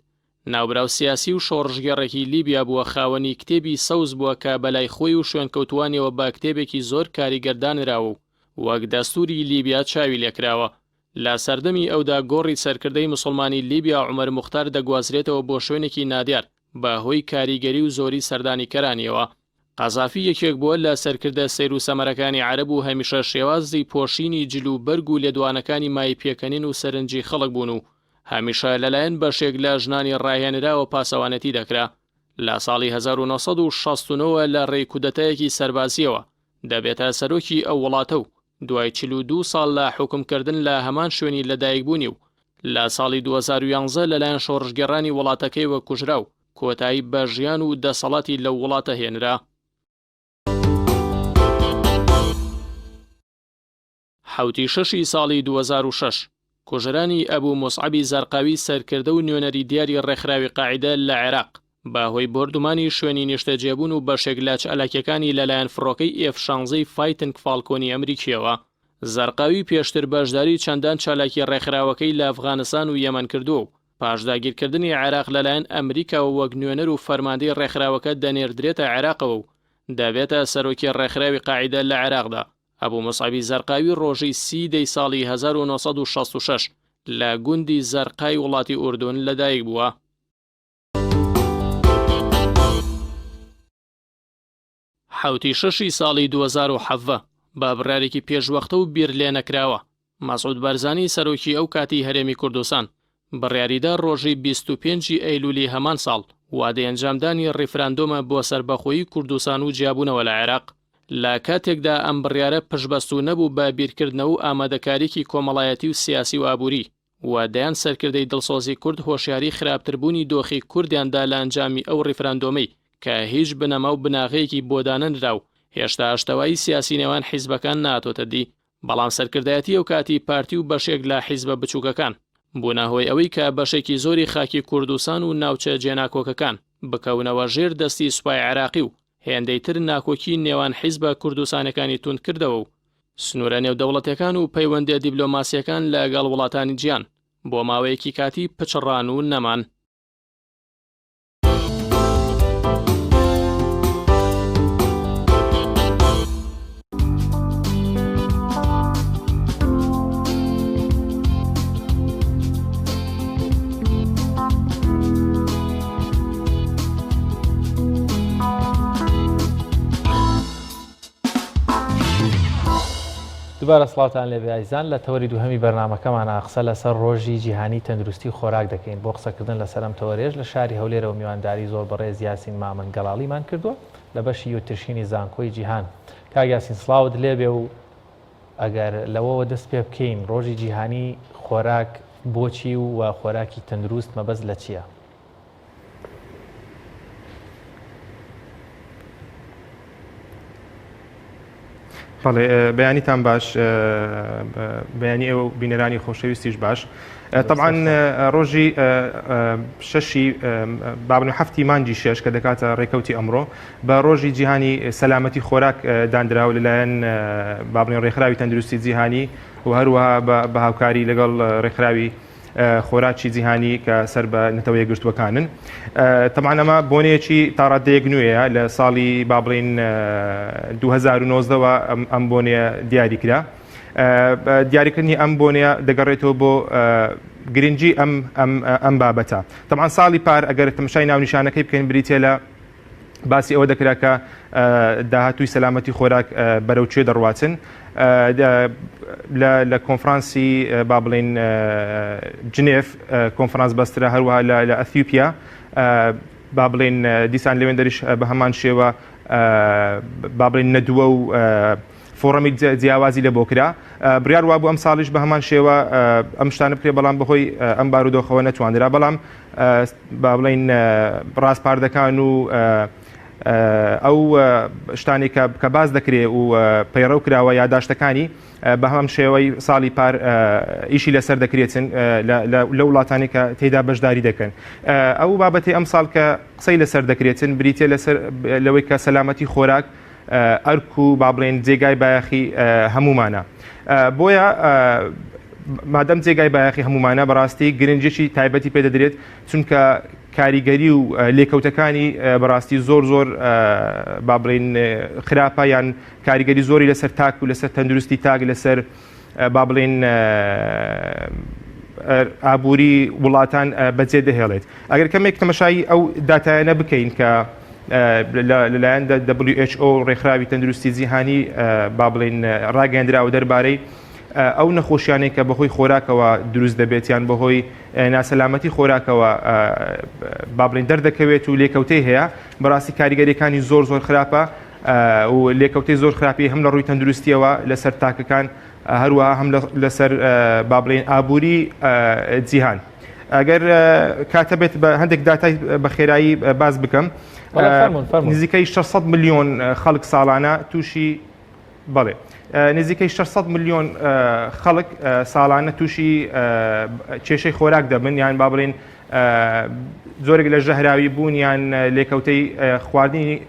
ناوبراو سیاسی و شۆڕشگێڕێکی لیبیا بووە خاوەنی کتێبی سەوز بووە کە بەلای خۆی و شوێنکەوتووانیەوە بە کتێبێکی زۆر کاریگەر دانراوە و وەک دەستووری لیبیا چاوی لێکراوە. لە سەردەمی ئەودا گۆڕی سەرکردەی موسڵمانی لیبیا عومەر موختار دەگوازرێتەوە بۆ شوێنێکی نادیار بە هۆی کاریگەری و زۆری سەردانیکەرانیەوە. قەزافی یەکێک بووە لە سەرکردە سەیر و سەمەرەکانی عەرەب و هەمیشە شێوازی پۆشینی جل و بەرگ و لێدوانەکانی مایەی پێکەنین و سەرنجی خەڵک بوون و هەمیشە لەلایەن بەشێک لە ژنانی ڕاهێنراوە پاسەوانێتی دەکرا. لە ساڵی 1969 وە لە ڕێی کودەتایەکی سەربازییەوە دەبێتە سەرۆکی ئەو وڵاتە و دوای 42 ساڵ لە حوکمکردن لە هەمان شوێنی لەدایکبوونی و لە ساڵی 2011 لەلایەن شۆڕشگێڕانی وڵاتەکەیەوە کوژرا و کۆتایی بە ژیان و دەسەڵاتی لەو وڵاتە هێنرا. حەوتی شەشی ساڵی 2006، کوژرانی ئەبو موسعەبی زەرقاوی سەرکردە و نوێنەری دیاری ڕێکخراوی قاعیدە لە عێراق بە هۆی بۆردومانی شوێنی نیشتەجێبوون و بەشێک لە چالاکیەکانی لەلایەن فڕۆکەی ئێف شانزەی فایتنگ فاڵکۆنی ئەمریکیەوە. زەرقاوی پێشتر بەشداری چەندان چالاکی ڕێکخراوەکەی لە ئەفغانستان و یەمەن کردووە و پاش داگیرکردنی عێراق لەلایەن ئەمریکاوە وەک نوێنەر و فەرماندەی ڕێکخراوەکە دەنێردرێتە عێراقەوە و دەبێتە سەرۆکی ڕێکخراوی قاعیدە لە عێراقدا. ئەبو موسعەبی زەرقاوی ڕۆژی سی دەی ساڵی 1966 لە گوندی زەرقای وڵاتی ئوردون لەدایک بووە. حەوتی شەشی ساڵی 2017 بە بڕیارێکی پێشوەختە و بیرلێنەکراوە، مەسعود بارزانی سەرۆکی ئەو کاتی هەرێمی کوردستان بڕیاریدا ڕۆژی 25 ی ئەیلولی هەمان ساڵ وادەی ئەنجامدانی ڕیفراندۆمە بۆ سەربەخۆیی کوردستان و جیابوونەوە لە عێراق. لە کاتێکدا ئەم بڕیارە پشتبەستوو نەبوو بە بیرکردنەوە و ئامادەکاریی کۆمەڵایەتی و سیاسی و ئابووری، و دەیان سەرکردەی دڵسۆزی کورد هۆشیاری خراپتربوونی دۆخی کوردیان دا لە ئەنجامی ئەو ڕیفراندۆمەی کە هیچ بنەما و بناغەیەکی بۆ دانەنرا و هێشتا ئاشتەوایی سیاسی نێوان حیزبەکان نەهاتۆتە دی، بەڵام سەرکردایەتی ئەوکاتی پارتی و بەشێک لە حیزبە بچووکەکان. بوونە هۆی ئەوەی کە بەشێکی زۆری خاکی کوردستان و ناوچە جێناکۆکەکان بکەونەوە ژێر دەستی سوپای عێراقی و هێندەی تر ناکۆکی نێوان حیزبە کوردستانەکانی توند کردەوە و سنوورە نێودەوڵەتیەکان و پەیوەندیە دیبلۆماسیەکان لە گەڵ وڵاتانی جیان بۆ ماوەیەکی کاتی پچڕان و نەمان. دووبارە سڵاوتان لێبێ ئایزان لە تەوەری دووهەمی بەرنامەکەمانا قسە لەسەر ڕۆژی جیهانی تەندروستی خۆراک دەکەین بۆ قسەکردن لەسەر ئەم تەوەرەیەش لە شاری هەولێرەوە میوانداری زۆر بەڕێز یاسین مامەند گەڵاڵیمان کردووە لە بەشی یوترشینی زانکۆی جیهان کاک یاسین سڵاوت لێبێ و ئەگەر لەوەوە دەست پێ بکەین ڕۆژی جیهانی خۆراک بۆچی و خۆراکی تەندروست مەبەست لە چییە؟ بەڵێ بەیانیتان باش بەیانی ئێوە بینەرانی خۆشەویستیش باش طبعا ڕۆژی شەشی بابن و هەفتی مانجی شێش کە دەکاتە ڕێکەوتی ئەمڕۆ بە ڕۆژی جیهانی سەلامەتی خۆراک دانراوە لەلایەن بابنی ڕێکخراوی تەندروستی جیهانی و هەروەها بە هاوکاری لەگەڵ ڕێکخراوی خۆراکی جیهانی کە سەر بە نەتەوە یەکگرتووەکانن. تەبعەن ئەمە بۆنەیەکی تاڕادەیەک نوێیە لە ساڵی با بڵین 2019ەوە ئەم بۆنەیە دیاری کرا. دیاریکردنی ئەم بۆنەیە دەگەڕێتەوە بۆ گرنگی ئەم ئەم بابەتە. تەبعەن ساڵی پار ئەگەر تەماشای ناونیشانەکەی بکەین بریتە لە باسی ئەوە دەکرا کە داهاتووی سەلامەتی خۆراک بەرەو کوێ دەڕواتن لە کۆنفرانسی با بڵین جنێف کۆنفرانس بەسترا هەروەها لە ئەثیوپیا با بڵین دیسان لەوێن دەریش بە هەمان شێوە با بڵین نەدووە و فۆڕەمی جیاوازی لە بۆ کرا بڕیار وابوو ئەم ساڵیش بە هەمان شێوە ئەم شتانە بکرێ بەڵام بەهۆی ئەم بارودۆخەوە نەتواندرا بەڵام با بڵین ڕاسپاردەکان و ئەو شتانی کە باز دەکرێ و پەیڕەو کراوە یاداشتەکانی بە هەم شێوەی ساڵی پار ئیشی لەسەر دەکرێتن لە وڵاتانی کە تێدا بەشداری دەکەن ئەو بابەتی ئەم ساڵ کە قسەی لەسەر دەکرێتن بریتە لەسەر لەوەی کە سەلامەتی خۆراک ئەرک و با بڵێن جێگای بایەخی هەمومانە بۆیە مادەم جێگای بایەخی هەمومانە بەڕاستی گرنگێکی تایبەتی پێدەدرێت چونکە کاریگەری و لێکەوتەکانی بەڕاستی زۆر زۆر با بڵین خراپە یان کاریگەری زۆری لەسەر تاک و لەسەر تەندروستی تاک لەسەر با بڵێین ئابووری وڵاتان بەجێ دەهێڵێت ئەگەر کەمێک تەمەشای ئەو داتایانە بکەین کە لەلایەن WHO ڕێکخراوی تەندروستی جیهانی با بڵین ڕاگەندراوە دەربارەی ئەو نەخۆشیانەی کە بەهۆی خۆراکەوە دروست دەبێت یان بەهۆی ناسەلامەتی خۆراکەوە با بڵین دەردەکەوێت و لێکەوتەی هەیە بەڕاستی کاریگەریەکانی زۆر زۆر خراپە و لێکەوتەی زۆر خراپی هەم لە ڕووی تەندروستیەوە لەسەر تاکەکان هەروەها هەم لەسەر با بڵێین ئابووری جیهان. ئەگەر کاتە بێت بە هەندێک داتای بە خێرایی باس بکەم نزیکەی 600 میلیۆن خەڵک ساڵانە تووشی بەڵێ نزیکەی 600 میلیۆن خەڵک ساڵانە تووشی کێشەی خۆراک دەبن یان با بڵێن جۆرێک لە ژەهراوی بوون یان لێکەوتەی خواردنی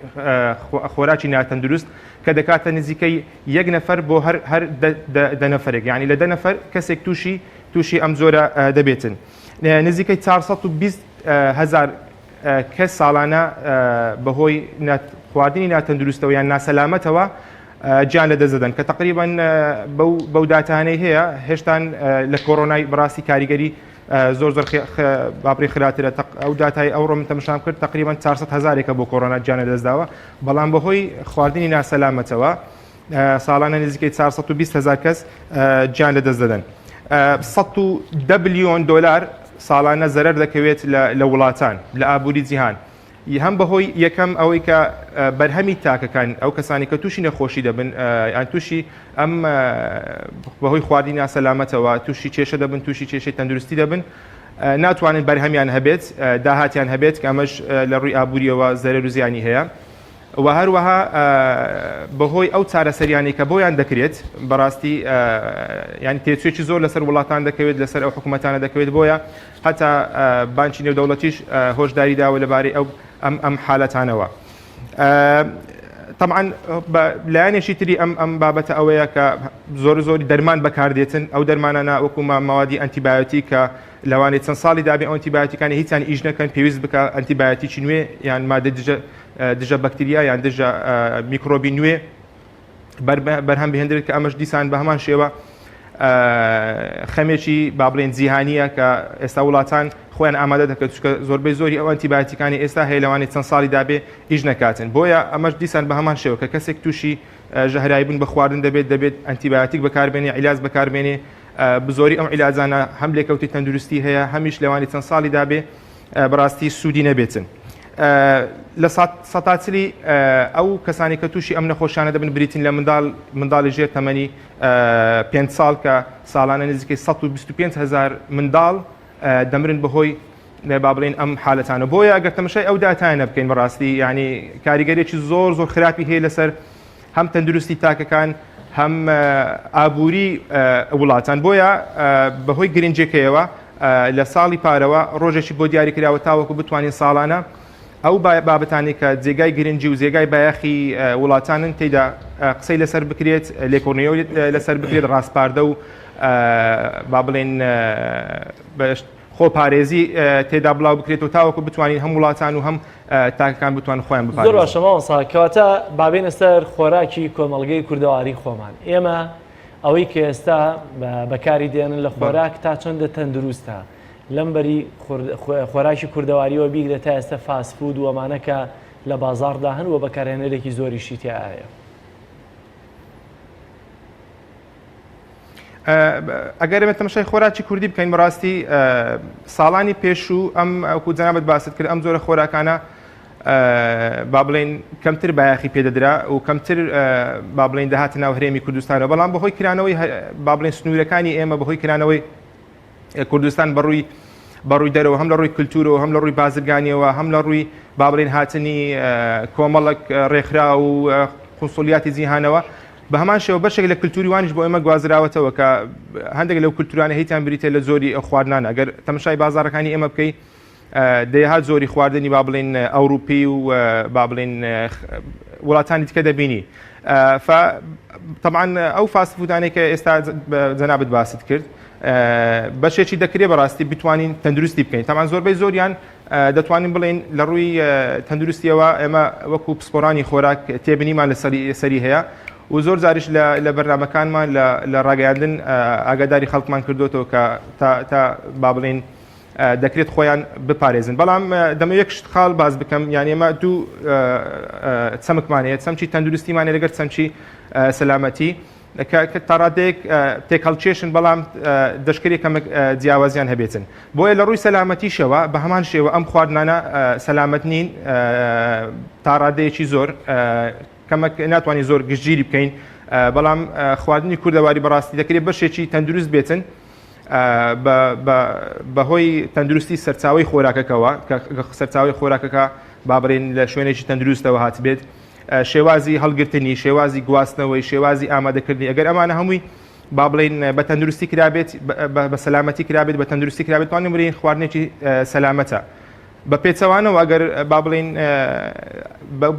خۆراکی ناتەندروست کە دەکاتە نزیکەی یەک نەفەر بۆ هەر هەر دە نەفەرێک یعنی لە دە نەفەر کەسێک تووشی تووشی ئەم جۆرە دەبێتن نزیکەی 420 هزار کەس ساڵانە بەهۆی خواردنی ناتەندروستەوە یان ناسەلامەتەوە گیان لەدەست دەدەن کە تقریبان بەو داتانەی هەیە هێشتان لە کۆرۆنای بەڕاستی کاریگەری زۆر زۆر باپری خراپترە ئەو داتای ئەوڕۆ من تەمشام کرد تقریبان 400 هزارێکە بۆ کۆرۆنا گیانە دەستداوە بەڵام بەهۆی خواردنی ناسەلامەتەوە ساڵانە نزیکەی 420 هزار کەس گیان لە دەست دەدەن 110 بلیۆن دلار ساڵانە زەرەر دەکەوێت لە وڵاتان لە ئابووری جیهان هەم بەهۆی یەکەم ئەوەی کە بەرهەمی تاکەکان ئەو کەسانی کە تووشی نەخۆشی دەبن یان تووشی ئەم بەهۆی خواردنی ناسەلامەتەوە تووشی کێشە دەبن تووشی کێشەی تەندروستی دەبن ناتوانن بەرهەمیان هەبێت داهاتیان هەبێت کە ئەمەش لە ڕووی ئابووریەوە زەرەر و زیانی هەیە. و هەروەها بەهۆی ئەو چارەسەریانەی کە بۆیان دەکرێت بەڕاستی یانی تێچوویەکی زۆر لەسەر وڵاتان دەکەوێت لەسەر ئەو حکوومەتانە دەکەوێت بۆیە هەتا بانکی نێودەوڵەتیش هۆشداری داوە لەبارەی ئەو ئەم ئەم حالەتانەوە. طبعا لایەنێکی تری ئەم ئەم بابەتە ئەوەیە کە زۆر زۆری دەرمان بەکاردێتن ئەو دەرمانانە وەکو ماوادی ئەنتیبایۆتی کە لەوانەیە چەند ساڵی دابێ ئەو ئەنتیبایۆتیکانی هیچیان ئیش نەکەن پێویست بکە ئەنتیبایۆتیکی نوێ یان مادە دژە دژە بەکتریا یان دژە میکرۆبی نوێ بەرهەم بهێندرێت کە ئەمەش دیسان بە هەمان شێوە خەمێکی با بڵێن جیهانیە کە ئێستا وڵاتان خۆیان ئامادە دەکەن چونکە زۆربەی زۆری ئەو ئەنتیبایۆتیکانی ئێستا هەیە لەوانەیە چەند ساڵی دابێ ئیش نەکاتن بۆیە ئەمەش دیسان بە هەمان شێوە کە کەسێک تووشی ژەهرایی بوون بە خواردن دەبێت دەبێت ئەنتیبایۆتیک بەکاربێنێ عیلاج بەکاربێنێ بزۆری ئەم عیلاجانە هەم لێکەوتی تەندروستی هەیە هەمیش لەوانی چەند ساڵی دابێ بەڕاستی سوودی نەبێتن. لە سەتا چلی ئەو کەسانی کە تووشی ئەم نەخۆشیانە دەبن بریتین لە منداڵ منداڵی ژێر تەمەنی پێنج ساڵ کە ساڵانە نزیکەی 125 هزار منداڵ دەمرن بەهۆی با بڵێین ئەم حالەتانە بۆیە ئەگەر تەمەشای ئەو داتایانە بکەین بەڕاستی یعنی کاریگەرێکی زۆر زۆر خراپی هەیە لەسەر هەم تەندروستی تاکەکان هەم ئابووری وڵاتان بۆیە بەهۆی گرنگەکەیەوە لە ساڵی پارەوە ڕۆژێکی بۆ دیاری کراوە تاوەکو بتوانین ساڵانە ئەو بابەتانی کە جێگای گرنگی و جێگای بایەخی وڵاتانن تێدا قسەی لەسەر بکرێت لێکۆڵینەوە لەسەر بکرێت ڕاسپاردە و با بڵێن خۆپارێزی تێدا بڵاو بکرێتەوە تاوەکو بتوانین هەم وڵاتان و هەم تاکەکان بتوان خۆیان بپارێزن. زۆر باشە مامۆستا کەواتە با بێینە سەر خۆراکی کۆمەڵگەی کوردەواری خۆمان ئێمە ئەوەی کە ئێستا بەکاری دێنن لە خۆراک تا چەندە تەندروستە لەم بەری خۆراکی کوردەواریەوە بیگرە تا ئێستا fast food و ئەمانە کە لە بازاڕدا هەن و بەکارهێنەرێکی زۆریشی تیایە. ئەگەر ئێمە تەماشای خۆراکی کوردی بکەین بەڕاستی ساڵانی پێشوو ئەم ئەوکو جەنابت باست کرد ئەم جۆرە خۆراکانە با بڵێن کەمتر بایەخی پێدەدرا و کەمتر با بڵێن دەهاتە ناو هەرێمی کوردستانەوە بەڵام بەهۆی کرانەوەی با بڵێن سنوورەکانی ئێمە بەهۆی کرانەوەی کوردستان بەڕووی بەڕووی دەرەوە هەم لە ڕووی کللتورەوە هەم لە ڕووی بازرگانیەوە هەم لە ڕووی با بڵێن هاتنی کۆمەڵک ڕێکخرا و قونسولیاتی جیهانەوە بە هەمان شێوە بەشێک لە کلتوری وانیش بۆ ئێمە گوازراوەتەوە کە هەندێک لەو کلتورانە هیچیان بریتە لە زۆری ئەو خواردنانە ئەگەر تەمەشای بازاڕەکانی ئێمە بکەی دەیەها جۆری خواردنی با بڵین ئەوروپی و با بڵین وڵاتانی دیکە دەبینی طبعا ئەو fast food انەی کە ئێستا جەنابت باست کرد بەشێکی دەکرێت بەڕاستی بتوانین تەندروستی بکەین تامان زۆربەی زۆریان دەتوانین بڵێین لە ڕووی تەندروستیەوە ئێمە وەکو پسپۆرانی خۆراک تێبنیمان لە سەری هەیە و زۆر جاریش لە بەرنمەکانمان لە ڕاگەیاندن ئاگاداری خەڵکمان کردوێتەوە کە تا با بڵین دەکرێت خۆیان بپارێزن بەڵام دەمە یەک شت خاڵ باز بکەم یان ئێمە دوو چەمکمان هەیە چەمکی تەندروستیمان لەگەر چەمکی سەلامەتی کە تاڕادەیەک تێکهەڵکێشن بەڵام دەشکرێ کەمێک جیاوازیان هەبێتن بۆیە لە ڕووی سەلامەتیشەوە بە هەمان شێوە ئەم خواردنانە سەلامەت نین تاڕادەیەکی زۆر کەمەک ناتوانین زۆر گشتگیری بکەین بەڵام خواردنی کوردەواری بەڕاستی دەکرێت بەشێکی تەندروست بێتن بەهۆی تەندروستی سەرچاوی خۆراکەکەوە کە سەرچاوی خۆراکەکە با بڵێین لە شوێنێکی تەندروستەوە هاتبێت شێوازی هەڵگرتنی، شێوازی گواستنەوەی، شێوازی ئامادەکردنی، ئەگەر ئەمانە هەمووی با بڵێین بە تەندروستی کرابێت، بە سەلامەتی کرابێت، بە تەندروستی کرابێت، توانین بڵێین خواردنێکی سەلامەتە. بە پێچەوانەوە ئەگەر با بڵێین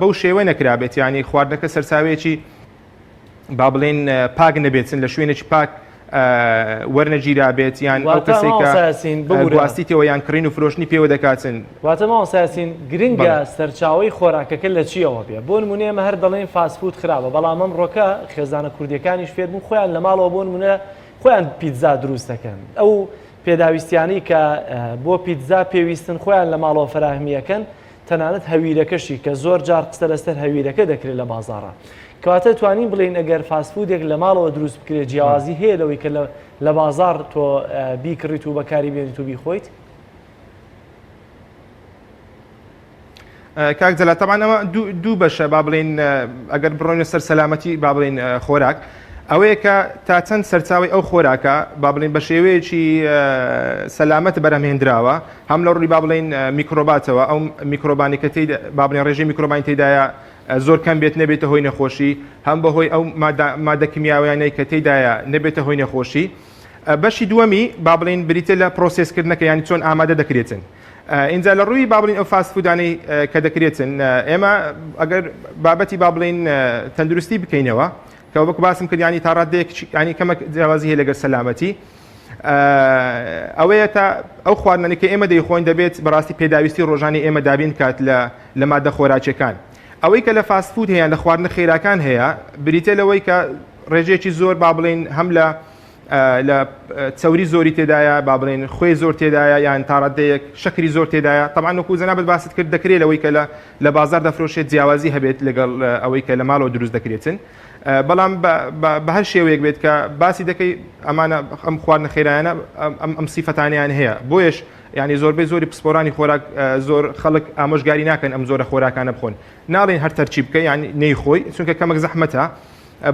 بەو شێوە نەکرابێت، یانی خواردنەکە سەرچاوەیەکی با بڵێین پاک نەبێتن لە شوێنێکی پاک وەرنەگیرابێت یان ئەو کەسێک کە گواستیتەوە یان کڕین و فرۆشتنی پێوە دەکاتن. واتە مامۆستا یاسین گرنگە سەرچاوەی خۆراکەکە لە چییەوە بێ بۆ نمونە ئێمە هەر دەڵێین fast food خراپە بەڵام ئەمڕۆکە خێزانە کوردیەکانیش فێربوون خۆیان لە ماڵەوە بۆ نمونە خۆیان پیتزا دروست دەکەن ئەو پێداویستیانەی کە بۆ پیتزا پێویستن خۆیان لە ماڵەوە فەراهمیەکەن تەنانەت هەویرەکەشی کە زۆر جار قسە لەسەر هەویرەکە دەکرێت لە بازاڕا. کەواتە توانین بڵێین ئەگەر fast food ێک لە ماڵەوە دروست بکرێت جیاوازی هەیە لەوەی کە لە بازاڕ تۆ بیکڕیت و بەکاری بێنیت و بیخۆیت؟ کاک جەلال تەبعەن ئەمە دوو بەشە با بڵێین ئەگەر بڕۆینە سەر سەلامەتی با بڵێین خۆراک ئەوەیە کە تا چەند سەرچاوی ئەو خۆراکە با بڵێین بە شێوەیەکی سەلامەت بەرهەمهێندراوە هەم لە ڕووی با بڵێین میکرۆباتەوە ئەو میکرۆبانی کە تێیدا با بڵێن ڕێژەی میکرۆبانی تێدایە. زۆر کەم بێت نەبێتە هۆی نەخۆشی، هەم بەهۆی ئەو مادە کیمیاویانەی کە تێیدایە نەبێتە هۆی نەخۆشی. بەشی دووەمی با بڵێین بریتە لە process کردنەکە یانی چۆن ئامادە دەکرێتن. ئینجا لە ڕووی با بڵێین ئەو fast food انەی کە دەکرێتن ئێمە ئەگەر بابەتی با بڵێین تەندروستی بکەینەوە کە وەکو باسم کرد ینی تا ڕادەیەک ینی کەمەک جیاوازی هەیە لەگەر سەلامەتی ئەوەیە تا ئەو خواردنەی کە ئێمە دەیخۆین دەبێت بەڕاستی پێداویستی ڕۆژانی ئێمە دابین بکات لە لە مادە خۆراکیەکان ئەوەی کە لە fast food هەیە لە خواردنە خێراکان هەیە بریتە لەوەی کە ڕێژەیەکی زۆر با بڵێین هەم لە لە چەوری زۆری تێدایە با بڵێن خوێ زۆر تێدایە یان تاڕادەیەک شەکری زۆر تێدایە تەبعەن وەکو جەنابت باست کرد دەکرێت لەوەی کە لە لە بازار دەفرۆشێت جیاوازی هەبێت لەگەڵ ئەوەی کە لە ماڵەوە دروست دەکرێتن بەڵام بە هەر شێوەیەک بێت کە باسی دەکەی ئەمانە ئەم خواردنە خێرایانە ئەم ئەم سیفەتانیان هەیە بۆیش ینی زۆربەی زۆری پسپۆرانی خۆراک زۆر خەڵک ئامۆژگاری ناکەن ئەم زۆرە خۆراکانە بخۆن ناڵێن هەر تەرچی بکە یان نەیخۆی چونکە کەمەک زەحمەتە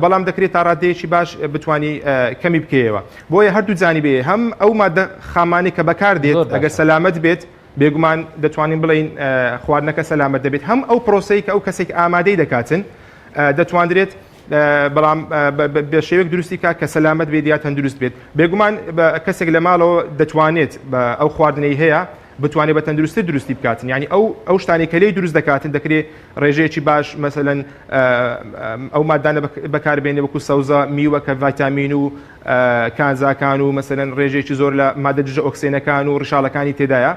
بەڵام دەکرێت تا ڕادەیەکی باش بتانی کەمی بکەیەوە بۆیە هەردوو جانیبێ هەم ئەو مادە خامانەی کە بەکار دێت ئەگەر سەلامەت بێت بێگومان دەتوانین بڵین خواردنەکە سەلامەت دەبێت هەم ئەو پرۆسەی کە ئەو کەسێک ئامادەی دەکاتن دەتواندرێت بەڵام بە شێوەیەک دروستی کا کە سەلامەت بێت یا تەندروست بێت بێگومان کەسێک لە ماڵەوە دەتوانێت بە ئەو خواردنەی هەیە بتوانێت بە تەندروستتر دروستی بکاتن یعنی ئەو ئەو شتانی کە لێی دروست دەکاتن دەکرێت ڕێژەیەکی باش مەسەلەن ئەو مادانە بەکاربێنێ وەکو سەوزە میوە کە ڤایتامین و کانزاکان و مەسەلەن ڕێژەیەکی زۆر لە مادە دژە ئۆکسێنەکان و ڕیشاڵەکانی تێدایە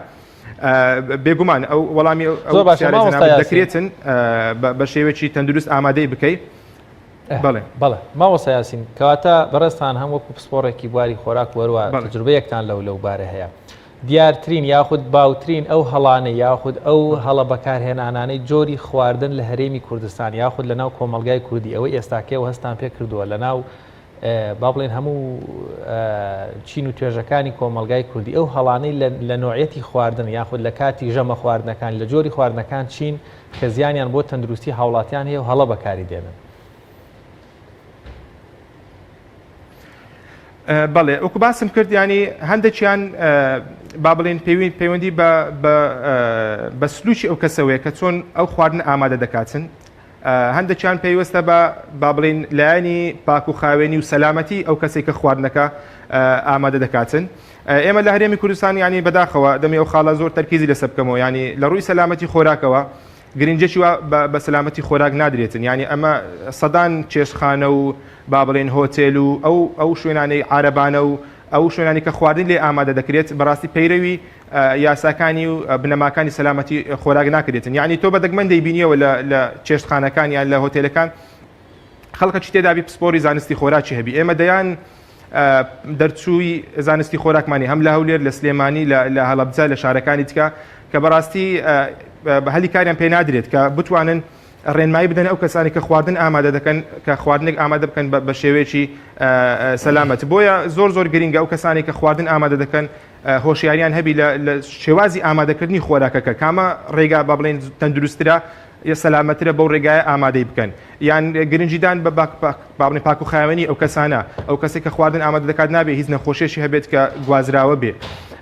بێگومان ئەو وەڵامی زۆر باشە مامۆستا یاسین. دەکرێتن بە شێوەیەکی تەندروست ئامادەی بکەی بەڵێ بەڵێ مامۆستا یاسین کەواتە بەڕێزتان هەم وەکو پسپۆڕێکی بواری خۆراک وەروە تەجروبەیەکتان لەو لەو بارە هەیە دیارترین یاخود باوترین ئەو هەڵانەی یاخود ئەو هەڵە بەکارهێنانانەی جۆری خواردن لە هەرێمی کوردستان یاخود لە ناو کۆمەڵگای کوردی ئەوەی ئێستاکێ و هەستان پێ کردووە لە ناو با بڵێن هەموو چین و توێژەکانی کۆمەڵگای کوردی ئەو هەڵانەی لە نوعەتی خواردن یاخود لە کاتی ژەمە خواردنەکان لە جۆری خواردنەکان چین کە زیانیان بۆ تەندروستی هاوڵاتیان هەیە و هەڵە بەکاری دێنن. بەڵێ وەکو باسم کرد ینی هەندێکیان با بڵێن پەیوەندی بە سلوکی ئەو کەسەوەیە کە چۆن ئەو خواردن ئامادە دەکاتن هەندێکیان پەیوەستە بە با بڵین لایەنی پاک و خاوێنی و سەلامەتی ئەو کەسێک کە خواردنەکە ئامادە دەکاتن ئێمە لە هەرێمی کوردستان ینی بەداخەوە دەمی ئەو خاڵە زۆر تەرکیزی لەسەر بکەمەوە ینی لە ڕووی سەلامەتی خۆراکەوە گرنگیەکی وا بە سەلامەتی خۆراک نادرێتن یانی ئەمە سەدان چێشتخانە و با بڵێن هۆتێل و ئەو ئەو شوێنانەی عارەبانە و ئەو شوێنانی کە خواردن لێ ئامادە دەکرێت بەڕاستی پەیرەوی یاساکانی و بنەماکانی سەلامەتی خۆراک ناکرێتن یعنی تۆ بە دەگمەن دەیبینیەوە لە چێشتخانەکان یان لە هۆتێلەکان خەڵکەکی تێدابی پسپۆری زانستی خۆراکی هەبی ئێمە دەیان دەرچووی زانستی خۆراکمانی هەم لە هەولێر لە سلێمانی لە هەڵەبجە لە شارەکانی تکە کە بەڕاستی هەلی کاریان پێ نادرێت کە بتوانن ڕێنمایی بدەن ئەو کەسانی کە خواردن ئامادە دەکەن کە خواردنێک ئامادە بکەن بە شێوەیەکی سەلامەت بۆیە زۆر زۆر گرنگە ئەو کەسانی کە خواردن ئامادە دەکەن هۆشیاریان هەبی لە شێوازی ئامادەکردنی خۆراکەکە کامە ڕێگا با بڵێن تەندروسترە یە سەلامەترە بەو ڕێگایە ئامادەی بکەن یان گرنگیدان بە با بڵێن پاک و خاوێنی ئەو کەسانە ئەو کەسێک کە خواردن ئامادە دەکات نابێ هیچ نەخۆشیێکی هەبێت کە گوازراوە بێ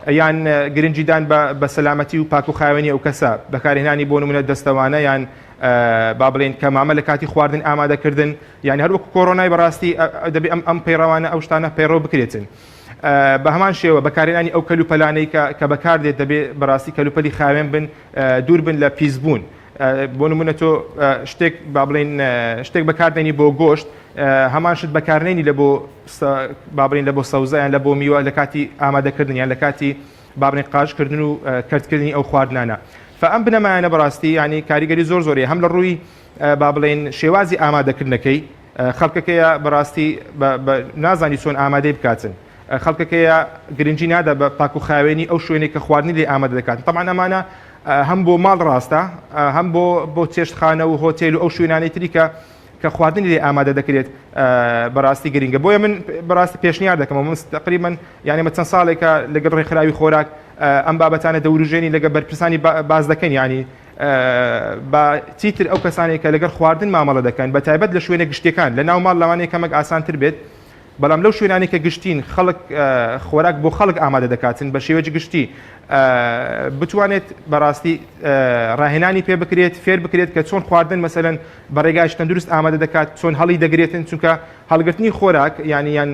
یان گرنگیدان بە سەلامەتی و پاک و خاوێنی ئەو کەسە بەکارهێنانی بۆ نمونە دەستەوانە یان با بڵێن کەمامە لە کاتی خواردن ئامادەکردن یان هەروەکو کۆرۆنای بەڕاستی دەبێ ئەم ئەم پەیڕەوانە ئەو شتانە پەیڕەو بکرێتن. بە هەمان شێوە بەکارهێنانی ئەو کەلوپەلانەی کە کە بەکاردێت دەبێ بەڕاستی کەلوپەلی خاوێن بن دوور بن لە پیسبوون بۆ نمونە تۆ شتێک با بڵین شتێک بەکاردێنی بۆ گۆشت هەمان شت بەکارنێنی لە بۆ با بڵین لە بۆ سەوزە یان لە بۆ میوە لە کاتی ئامادەکردن یان لە کاتی با بڵین قاژکردن و کەرتکردنی ئەو خواردنانە فئەم بنەمایانە بەڕاستی ینی کاریگەری زۆر زۆری هەم لە ڕووی با بڵین شێوازی ئامادەکردنەکەی خەڵکەکەیە بەڕاستی نازانی چۆن ئامادەی بکاتن خەڵکەکەیە گرنگی نادا بە پاک و خاوێنی ئەو شوێنێک کە خواردنی لێ ئامادە دەکات تەبعەن ئەمانە هەم بۆ ماڵ ڕاستە هەم بۆ بۆ چێشتخانە و هۆتێل و ئەو شوێنانەی تری کە کە خواردنی لێ ئامادە دەکرێت بەڕاستی گرنگە بۆیە من بەڕاستی پێشنیار دەکەم من تقریبا یعنی مە چەند ساڵێکە لەگەڵ ڕێکخراوی خۆراک ئەم بابەتانە دەوروژێنی لەگە بەرپرسانی باز دەکەن ینی با چیتر ئەو کەسانەی کە لەگەڵ خواردن مامەڵە دەکەن بە تایبەت لە شوێنە گشتیەکان لە ناو ماڵ لەوانەیە کەمێک ئاسانتر بێت. بەڵام لەو شوێنانەی کە گشتین خەڵک خۆراک بۆ خەڵک ئامادە دەکاتن بە شێوەیەکی گشتی بتوانێت بەڕاستی ڕاهێنانی پێ بکرێت فێر بکرێت کە چۆن خواردن مەسەلەن بە ڕێگایش تەندروست ئامادە دەکات چۆن هەڵی دەگرێتن چونکە هەڵگرتنی خۆراک یعنی یان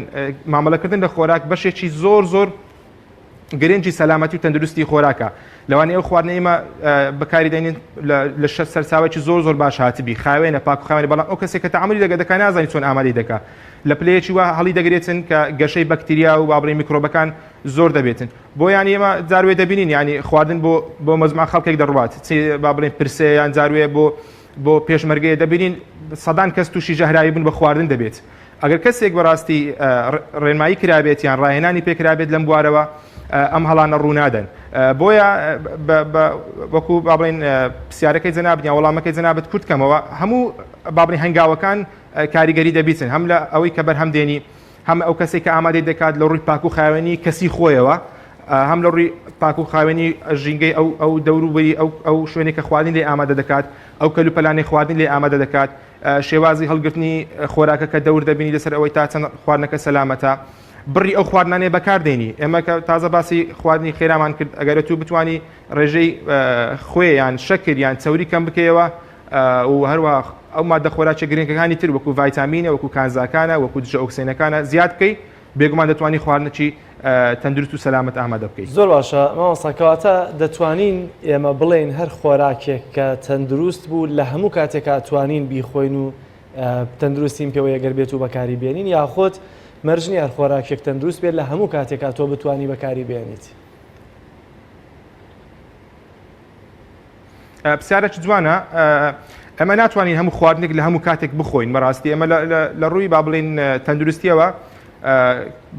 مامەڵەکردن لە خۆراک بەشێکی زۆر زۆر گرنگی سەلامەتی و تەندروستی خۆراکە لەوانەیە ئەو خواردنە ئێمە بەکاری دەینین لە سەرچاوەکی زۆر زۆر باش هاتبی خاوێنە پاک و خاوێنە بەڵام ئەو کەسێک کە تەعاملی لەگە دەکا نازانی چۆن ئامادەی دەکا لە پلەیەکی وا هەڵی دەگرێتن کە گەشەی بەکتریا و با بڵێین میکرۆبەکان زۆر دەبێتن بۆ یانی ئێمە جاروێ دەبینین یانی خواردن بۆ بۆ مەزما خەڵکێک دەڕوات چی با بڵێین پرسێ یان جاروێ بۆ بۆ پێشمەرگەیە دەبینین سەدان کەس تووشی ژەهراوی بوون بە خواردن دەبێت ئەگەر کەسێک بەڕاستی ڕێنمایی کرابێت یان ڕاهێنانی پێکرابێت لەم بوارەوە ئەم هەڵانە ڕوونادەن بۆیە وەکو با بڵێن پرسیارەکەی جەنابت یان وەڵامەکەی جەنابت کورت کەمەوە هەموو با بڵێن هەنگاوەکان کاریگەری دەبیتن هەم لە ئەوەی کە بەرهەم دێنی هەم ئەو کەسێک کە ئامادەی دەکات لە ڕووی پاک و خاوێنی کەسی خۆیەوە هەم لە ڕووی پاک و خاوێنی ژینگەی ئەو ئەو دەوروبەری ئەو ئەو شوێنێک کە خواردن لێ ئامادە دەکات ئەو کەلوپەلانەی خواردن لێ ئامادە دەکات شێوازی هەڵگرتنی خۆراکەکە دەور دەبینی لەسەر ئەوەی تا چەند خواردنەکە سەلامەتە بڕی ئەو خواردنانەی بەکاردێنی ئێمە کە تازە باسی خواردنی خێرامان کرد ئەگەر تو بتانی ڕێژەی خوێ یان شەکر یان چەوری کەم بکەیەوە و هەروە ئەو مادە خۆراکە گرنگەکانی تر وەکو ڤایتامینە وەکو کانزاکانە وەکو دژە ئۆکسێنەکانە زیاد بکەی بێگومان دەتوانی خواردنێکی تەندروست و سەلامەت ئامادە بکەیت. زۆر باشە مامۆستا کەواتە دەتوانین ئێمە بڵێین هەر خۆراکێک کە تەندروست بوو لە هەموو کاتێکا توانین بیخۆین و تەندروستیم پێوەیە گەر بێت و بەکاری بێنین یاخود مەرج نییە هەر خۆراکێک تەندروست بێت لە هەموو کاتێکا تۆ بتوانی بەکاری بێنیت؟ پرسیارێکی جوانە ئەمە ناتوانین هەموو خواردنێک لە هەموو کاتێک بخۆین بەڕاستی ئەمە لە ڕووی با بڵین تەندروستیەوە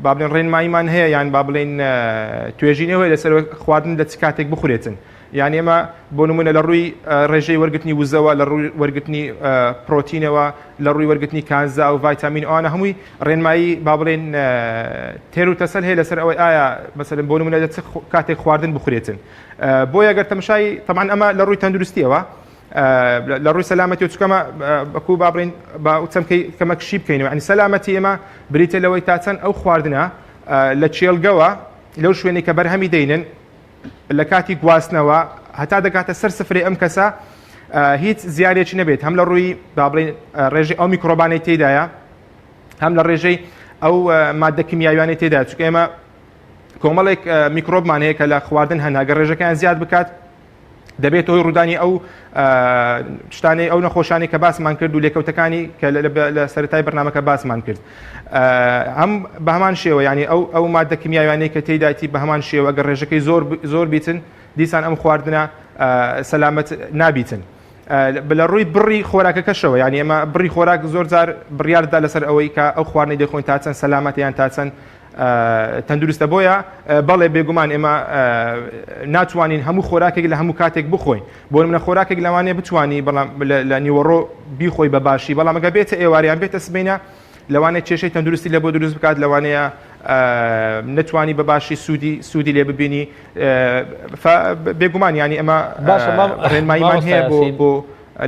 با بڵێن ڕێنماییمان هەیە یان با بڵێن توێژینەوە لەسەر خواردن لە چ کاتێک بخورێتن یان ئێمە بۆ نمونە لە ڕووی ڕێژەی وەرگرتنی وزەوە لە ڕووی وەرگرتنی پرۆتینەوە لە ڕووی وەرگرتنی کانزا و ڤایتامین ئەوانە هەمووی ڕێنمایی با بڵێن تێر و تەسەل هەیە لەسەر ئەوەی ئایا مەسەلەن بۆ نمونە لە چ کاتێک خواردن بخورێتن بۆیە گەر تەمشای تەمان ئەمە لە ڕووی تەندروستیەوە لە ڕووی سەلامەتی و چکەمە بەکو با بڵین با چەمکەی کەمەک شی بکەینەوە ینی سەلامەتی ئێمە بریتە لەوەی تا چەند ئەو خواردنە لە چێلگەوە لەو شوێنی کە بەرهەمی دەینن لە کاتی گواستنەوە هەتا دەگاتە سەر سفرەی ئەم کەسە هیچ زیانێکی نەبێت هەم لە ڕووی با بڵین ڕێژەی ئەو میکرۆبانەی تێدایە هەم لە ڕێژەی ئەو مادە کیمیاویانەی تێدا چونکە ئێمە کۆمەڵێک میکرۆبمان هەیە کە لە خواردن هەن ئەگەر ڕێژەکەیان زیاد بکات دەبێت هۆی ڕوودانی ئەو شتانەی ئەو نەخۆشانی کە باسمان کرد و لێکەوتەکانی کە لە سەرەتای بەرنمەکە باسمان کرد هەم بە هەمان شێوە ینی ئەو ئەو مادە کیمیاویانەی کە تێدایتی بە هەمان شێوە گەر ڕێژەکەی زۆر زۆر بیتن دیسان ئەم خواردنە سەلامەت نابیتن. لە ڕووی بڕی خۆراکەکەشەوە یعنی ئێمە بڕی خۆراک زۆر جار بڕیاردا لەسەر ئەوەی کە ئەو خواردنەی دەخۆین تا چەند سەلامەتە یان تا چەند تەندروستە بۆیە بەڵێ بێگومان ئێمە ناتوانین هەموو خۆراکێک لە هەموو کاتێک بخۆین بۆ منە خۆراکێک لەوانەیە بتوانی بەڵام لە نیوەڕۆ بیخۆی بە باشی بەڵام ئەگە بێتە ئێواریان بێتە سبینە لەوانەیە کێشەی تەندروستی لە بۆ دروست بکات لەوانەیە نەتوانی بە باشی سوودی سوودی لێ ببینی بێگومان ینی ئەمە باشە ڕێنماییمان هەیە بۆ بۆ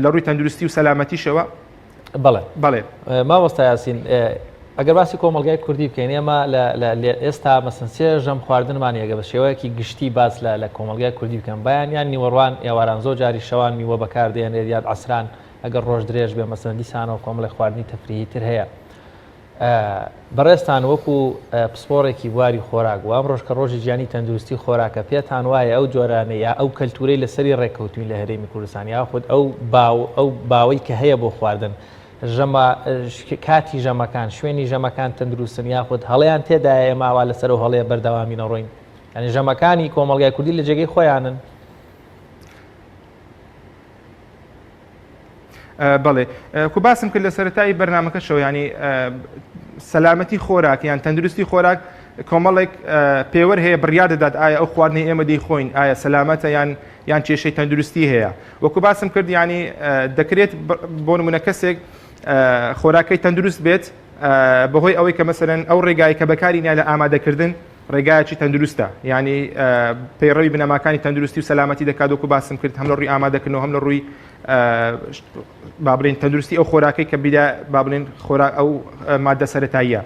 لە ڕووی تەندروستی و سەلامەتیشەوە بەڵێ بەڵێ مامۆستا یاسین ئەگەر باسی کۆمەڵگای کوردی بکەین ئێمە لە ئێستا مەسن سێ ژەم خواردنمان یەگە بە شێوەیەکی گشتی باس لە لە کۆمەڵگای کوردی بکەم بەیان یان نیوەڕوان ئێواران زۆر جاری شەوان میوە بەکاردێنرێت یان عەسران ئەگەر ڕۆژ درێژ بێ مەسەن دیسانەوە کۆمەڵێک خواردنی تەفریهی تر هەیە بەڕێزتان وەکو پسپۆڕێکی بواری خۆراک و ئەمڕۆش کە ڕۆژی جیهانی تەندروستی خۆراکە پێتان وایە ئەو جۆرانە یا ئەو کەلتورەی لەسەری ڕێککەوتوین لە هەرێمی کوردستان یاخود ئەو باو ئەو باوەی کە هەیە بۆ خواردن ژەمە کاتی ژەمەکان شوێنی ژەمەکان تەندروستن یاخود هەڵیان تێدایە ئێمە ئاوا لەسەر ئەو هەڵەیە بەردەوامی نەڕۆین یعنی ژەمەکانی کۆمەڵگای کوردی لە جێگەی خۆیانن بەڵێ کو باسم کرد لە سەرەتای بەرنمەکەشەوە ینی سەلامەتی خۆراک یان تەندروستی خۆراک کۆمەڵێک پێوەر هەیە بڕیار دەدات ئایا ئەو خواردنەی ئێمە دەیخۆین ئایا سەلامەتە یان یان کێشەی تەندروستی هەیە وەکو باسم کرد ینی دەکرێت بۆ نمونە کەسێک خۆراکەی تەندروست بێت بەهۆی ئەوەی کە مەسەرەن ئەو ڕێگای کە بەکاری نا لە ئامادەکردن ڕێگایەکی تەندروستە یانی پەیڕەوی بنەماکانی تەندروستی و سەلامەتی دەکات وەکو باسم کرد هەم لە ڕووی ئامادەکردنەوە هەم لە ڕووی با بڵێن تەندروستی ئەو خۆراکەی کە بیدا با بڵێن خۆراک ئەو مادە سەتاییە.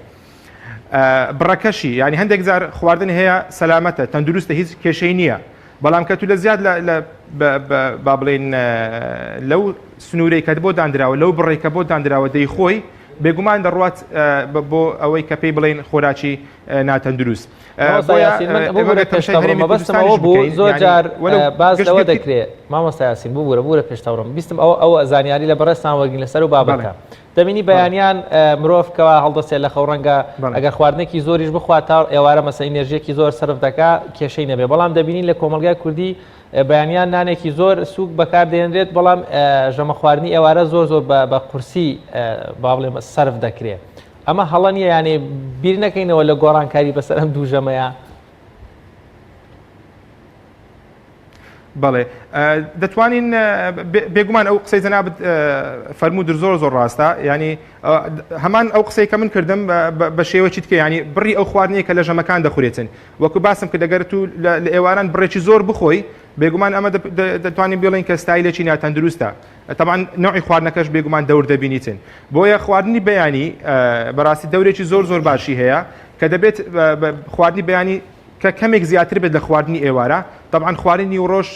بڕەکەشی یانی هەندێک جار خواردن هەیە سەلامەتە تەندروستە هیچ کێشەی نییە بەڵام کە تو لە زیاد لە با بڵێن لەو سنوورەی کە بۆ دانراوە لەو بڕێک کە بۆ دانراوە دەیخۆی بێگومان دەڕوات بۆ ئەوەی کە پێی بڵێن خۆراکی ناتەندروست زۆر جار باس لەوە دەکرێت مامۆستا یاسین ببوورە بوورە پێشتاوڕم بیستم ئەوە ئەوە زانیاری لە بەڕێزتان وەرگین لەسەر و بابەتە دەبینی بەیانیان مرۆڤ کەوا هەڵدەستێت لە خەو ڕەنگە ئەگەر خواردنێکی زۆریش بخوات تا ئێوارە مەسە ئینێرژیەکی زۆر سەرف دەکا کێشەی نەبێ بەڵام دەبینین لە کۆمەڵگای کوردی بەیانیان نانێکی زۆر سوک بەکاردێنرێت بەڵام ژەمە خواردنی ئێوارە زۆر زۆر بە قورسی با بڵێم سەرف دەکرێت ئەمە هەڵە نییە یانێ بیر نەکەینەوە لە گۆڕانکاری بەسەر ئەم دوو ژەمەیە بەڵێ دەتوانین بێگومان ئەو قسەی جەنابت فەرموو زۆر زۆر ڕاستە ینی هەمان ئەو قسەی کە من کردم بە شێوەی تکە ینی بڕی ئەو خواردنەیە کە لە ژەمەکان دەخورێتن وەکو باسم کرد دەگەر تو لە ئێواران بڕێکی زۆر بخۆی بێگومان ئەمە دەتوانین بڵێن کە ستایلێکی ناتەندروستە تەبعەن نەوعی خواردنەکەش بێگومان دەور دەبینیتن بۆیە خواردنی بەیانی بەڕاستی دەورێکی زۆر زۆر باشی هەیە کە دەبێت خواردنی بەیانی کە کەمێک زیاتر بێت لە خواردنی ئێوارە تەبعەن خواردنی نیوڕۆژ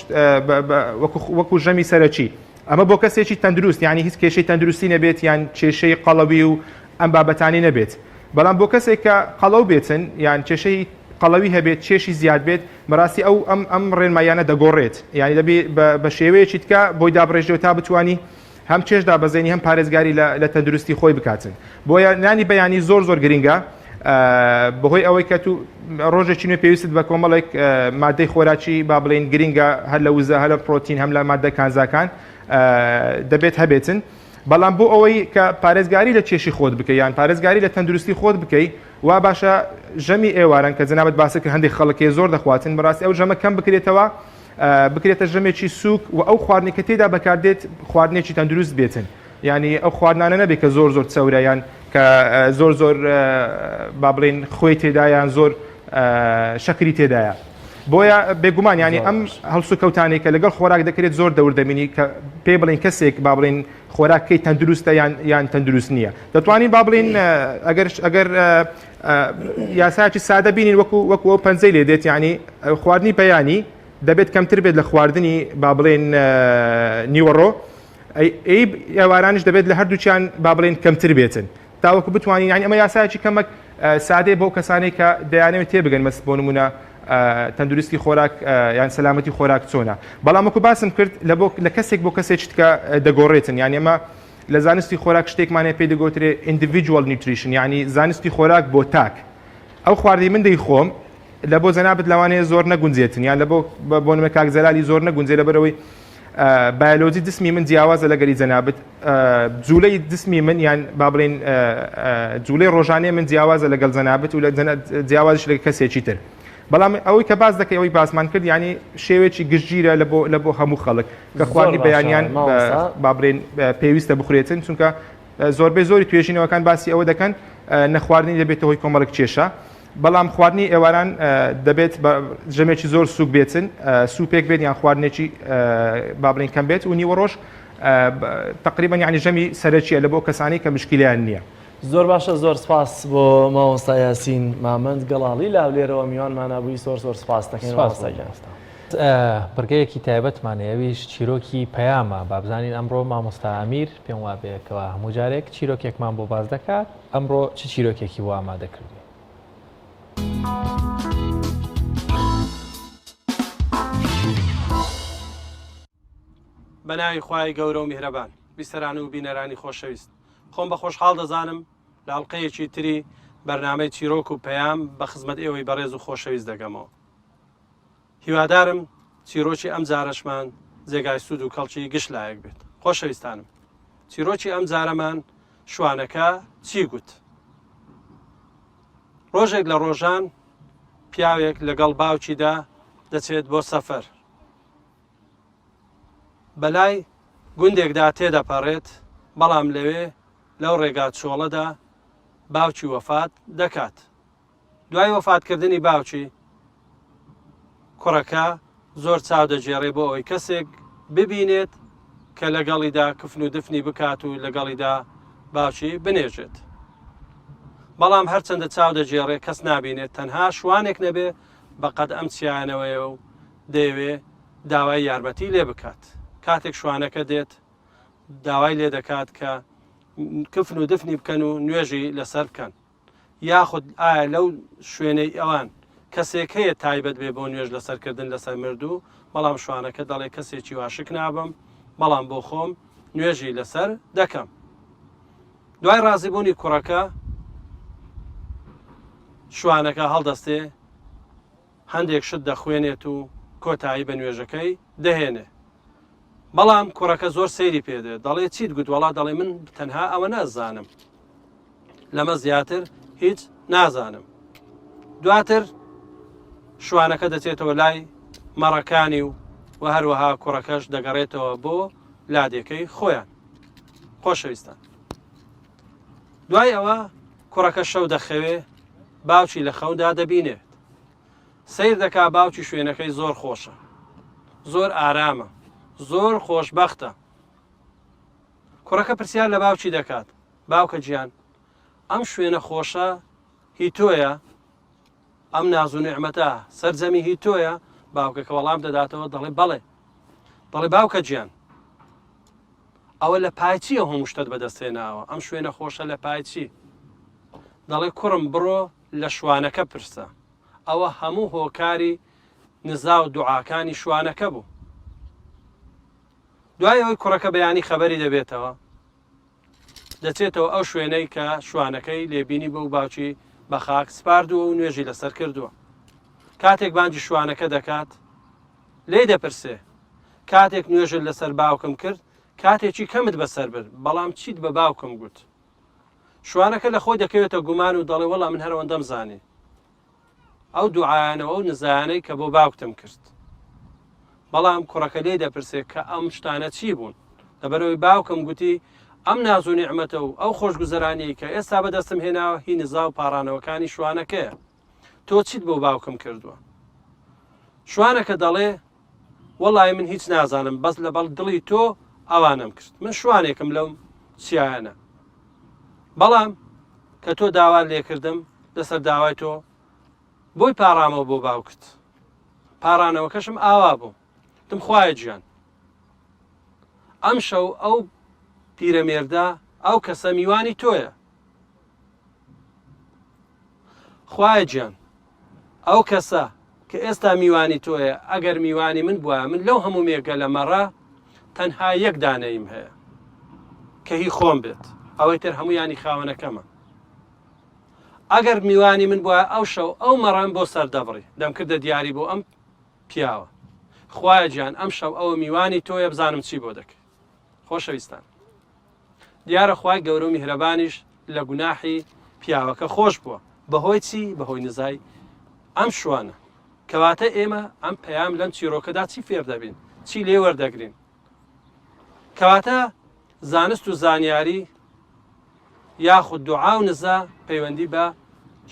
وەکو ژەمی سەرەکی ئەمە بۆ کەسێکی تەندروست یعنی هیچ کێشەی تەندروستی نەبێت یان کێشەی قەڵەوی و ئەم بابەتانی نەبێت بەڵام بۆ کەسێک کە قەڵەو بێتن یان کێشەی قەڵەوی هەبێت کێشی زیاد بێت بەڕاستی ئەو ئەم ئەم ڕێنماییانە دەگۆڕێت یعنی دەبێ بە شێوەیەکی تکە بۆی دابڕێژێ تا بتانی هەم چێژ دابەزێنی هەم پارێزگاری لە تەندروستی خۆی بکاتن بۆیە نانی بەیانی زۆر زۆر گرنگە بەهۆی ئەوەی کە تو ڕۆژێکی نوێ پێویستت بە کۆمەڵێک مادەی خۆراکی با بڵین گرنگە هەر لە وزە هەر لە پرۆتین هەم لە مادە کانزاکان دەبێت هەبێتن بەڵام بۆ ئەوەی کە پارێزگاری لە کێشی خۆت بکەی یان پارێزگاری لە تەندروستی خۆت بکەی وا باشە ژەمی ئێواران کە جەنابت باست کرد هەندێک خەڵکێ زۆر دەخواتن بەڕاستی ئەو ژەمە کەم بکرێتەوە بکرێتە ژەمێکی سووک و ئەو خواردنی کە تێدا بەکاردێت خواردنێکی تەندروست بێتن یعنی ئەو خواردنانە نەبێت کە زۆر زۆر چەورە یان کە زۆر زۆر با بڵێن خۆی تێدا یان زۆر شەکری تێدایە بۆیە بێگومان ینی ئەم هەڵسوکەوتانێک کە لەگەڵ خۆراک دەکرێت زۆر دەور دەبینی کە پێ بڵین کەسێک با بڵین خۆراکەی تەندروستە یان یان تەندروست نییە دەتوانین با بڵین ئەگەر ئەگەر یاساکی سادە بینین وەکو وەکو ئەو پەنجەی لێ دێت ینی خواردنی بەیانی دەبێت کەمتر بێت لە خواردنی با بڵێن نیوەڕۆ ئەی ئێوارانیش دەبێت لە هەردووچیان با بڵێن کەمتر بێتن تاوەکو بتوانین یانی ئەمە یاسایەکی کەمەک سادەیە بۆ کەسانێک کە دەیانەوێت تێبگەن مەس بۆ نمونە تەندروستی خۆراک یان سەلامەتی خۆراک چۆنە بەڵام وەکو باسم کرد لە بۆ لە کەسێک بۆ کەسێک تکە دەگۆڕێتن یان ئێمە لە زانستی خۆراک شتێکمان هەیە پێی دەگوترێ individual nutrition یعنی زانستی خۆراک بۆ تاک ئەو خواردنی من دەیخۆم لە بۆ جەنابت لەوانەیە زۆر نەگونجێتن یان لە بۆ بۆ نمە کاک جەلالی زۆر نەگونجێ لەبەرەوەی بایۆلۆجی جسمی من جیاوازە لەگەری جەنابت جوولەی جسمی من یان با بڵێن جوولەی ڕۆژانەی من جیاوازە لەگەڵ جەنابت و لە جیاوازش لەگە کەسێکی تر بەڵام ئەوەی کە باس دەکەی ئەوەی باسمان کرد ینی شێوێکی گشتگیرە لە بۆ لە بۆ هەموو خەڵک کە خواردنی بەیانیان با بڵێن پێویستە بخورێتن چونکە زۆربەی زۆری توێژینەوەکان باسی ئەوە دەکەن نەخواردنی دەبێتە هۆی کۆمەڵک کێشە بەڵام خواردنی ئێواران دەبێت بە ژەمێکی زۆر سوک بێتن سوپێک بێت یان خواردنێکی با بڵێن کەم بێت و نیوەڕۆژ تقریبا یعنی ژەمی سەرەکیە لە بۆ کەسانی کە مشکلیان نییە. زۆر باشە زۆر سپاس بۆ مامۆستا یاسین مامەند گەڵاڵی لە هەولێرەوە میوانمانە بووی زۆر زۆر سپاس دەکەین مامۆستا گیان. بڕگەیەکی تایبەتمان هەیە ئەویش چیرۆکی پەیامە بابزانین ئەمڕۆ مامۆستا ئەمیر پێم وابێ کەوا هەموو جارێک چیرۆکێکمان بۆ باس دەکات ئەمڕۆ چ چیرۆکێکی بۆ ئامادە کردووی؟ بە ناوی خوای گەورە و میهرەبان بیسەران و بینەرانی خۆشەویست خۆم بە خۆشحاڵ دەزانم لە ئەڵلقەیەکی تری بەرنامەی چیرۆک و پەیام بە خزمەت ئێوەی بەڕێز و خۆشەویست دەگەمەوە هیوادارم چیرۆکی ئەم جارەشمان جێگای سوود و کەڵکی گشت لایەک بێت خۆشەویستانم چیرۆکی ئەم جارەمان شوانەکە چی گوت؟ ڕۆژێک لە ڕۆژان پیاوێک لەگەڵ باوکیدا دەچێت بۆ سەفەر. بەلای گوندێکدا تێدەپەڕێت، بەڵام لەوێ لەو ڕێگا چۆڵەدا باوکی وەفات دەکات. دوای وەفاتکردنی باوکی، کوڕەکە زۆر چاو دەگێڕێ بۆ ئەوەی کەسێک ببینێت کە لەگەڵیدا کفن و دفنی بکات و لەگەڵیدا باوکی بنێژێت. بەڵام هەرچەندە چاو دەگێڕێ کەس نابینێت تەنها شوانێک نەبێ بە قەد ئەم چیایانەوەیە و دەیەوێ داوای یارمەتی لێ بکات. کاتێک شوانەکە دێت داوای لێ دەکات کە کفن و دفنی بکەن و نوێژی لەسەر بکەن. یاخود ئایا لەو شوێنەی ئەوان کەسێک هەیە تایبەت بێ بۆ نوێژ لەسەر کردن لەسەر مردوو، بەڵام شوانەکە دەڵێ کەسێکی وا شک نابم، بەڵام بۆ خۆم نوێژی لەسەر دەکەم. دوای ڕازیبوونی کوڕەکە شوانەکە هەڵدەستێ هەندێک شت دەخوێنێت و کۆتایی بە نوێژەکەی دەهێنێ. بەڵام کوڕەکە زۆر سەیری پێ دێت دەڵێ چیت گوت وەڵا دەڵێ من تەنها ئەوە نازانم لەمە زیاتر هیچ نازانم دواتر شوانەکە دەچێتەوە لای مەڕەکانی و و هەروەها کوڕەکەش دەگەڕێتەوە بۆ لادێکەی خۆیان خۆشەویستان دوای ئەوە کوڕەکە شەو دەخەوێ باوکی لە خەوندا دەبینێت سەیر دەکا باوکی شوێنەکەی زۆر خۆشە زۆر ئارامە زۆر خۆشببختە کوڕەکە پرسیار لە باوکی دەکات باوکە گیان ئەم شوێنە خۆشە هی تۆیە ئەم ناز و نیعمەتە سەرجەمی هی تۆیە باوکەکە وەڵام دەداتەوە دەڵێ بەڵێ دەڵێ باوکە گیان ئەوە لە پای چی ئەو هەموو شتەت بەدەستهێناوە ئەم شوێنە خۆشە لە پای چی دەڵێ کوڕم بڕۆ لە شوانەکە پرسە ئەوە هەموو هۆکاری نزا و دوعاکانی شوانەکە بوو. دوای ئەوەی کوڕەکە بەیانی خەبەری دەبێتەوە، دەچێتەوە ئەو شوێنەی کە شوانەکەی لێبینی بوو باوکی بە خاک سپاردووە و نوێژی لەسەر کردووە. کاتێک بانگی شوانەکە دەکات، لێی دەپرسێ، کاتێک نوێژت لەسەر باوکم کرد، کاتێکی کەمت بەسەر برد، بەڵام چیت بە باوکم گوت؟ شوانەکە لە خۆی دەکەوێتە گومان و دەڵێ وەڵا من هەر ئەوەندەم زانی ئەو دوعایانە و ئەو نزایانەی کە بۆ باوکتم کرد. بەڵام کوڕەکە لێی دەپرسێ کە ئەم شتانە چی بوون؟ لەبەرئەوەی باوکم گوتی ئەم ناز و نیعمەتە و ئەو خۆشگوزەرانیەی کە ئێستا بەدەستم هێناوە هی نزا و پاڕانەوەکانی شوانەکەیە. تۆ چیت بۆ باوکم کردووە؟ شوانەکە دەڵێ وەڵی من هیچ نازانم بەس لەبەڵ دڵی تۆ ئەوانەم کرد من شوانێکم لەو چیایانە بەڵام کە تۆ داوات لێکردم لەسەر داوای تۆ بۆی پاڕامەوە بۆ باوکت پاڕانەوەکەشم ئاوا بوو تم خوایە گیان ئەم شەو ئەو پیرەمێردە ئەو کەسە میوانی تۆیە خوایە گیان ئەو کەسە کە ئێستا میوانی تۆیە ئەگەر میوانی من بوایە من لەو هەموو مێگەلە مەڕە تەنها یەک دانەیم هەیە کە هی خۆم بێت ئەوەی تر هەمویانی خاوەنەکەمە ئەگەر میوانی من بوایە ئەو شەو ئەو مەڕەم بۆ سەردەبڕی دەمکردە دیاری بۆ ئەم پیاوە خوایە گیان ئەم شەو ئەوە میوانی تۆیە بزانم چی بۆ دەکەی خۆشەویستان دیارە خوای گەورە و میهرەبانیش لە گوناحی پیاوەکە خۆش بووە بەهۆی چی بەهۆی نزای ئەم شوانە کەواتە ئێمە ئەم پەیام لەم چیرۆکەدا چی فێر دەبین چی لێ وەردەگرین کەواتە زانست و زانیاری یاخود دوعا و نزا پەیوەندی بە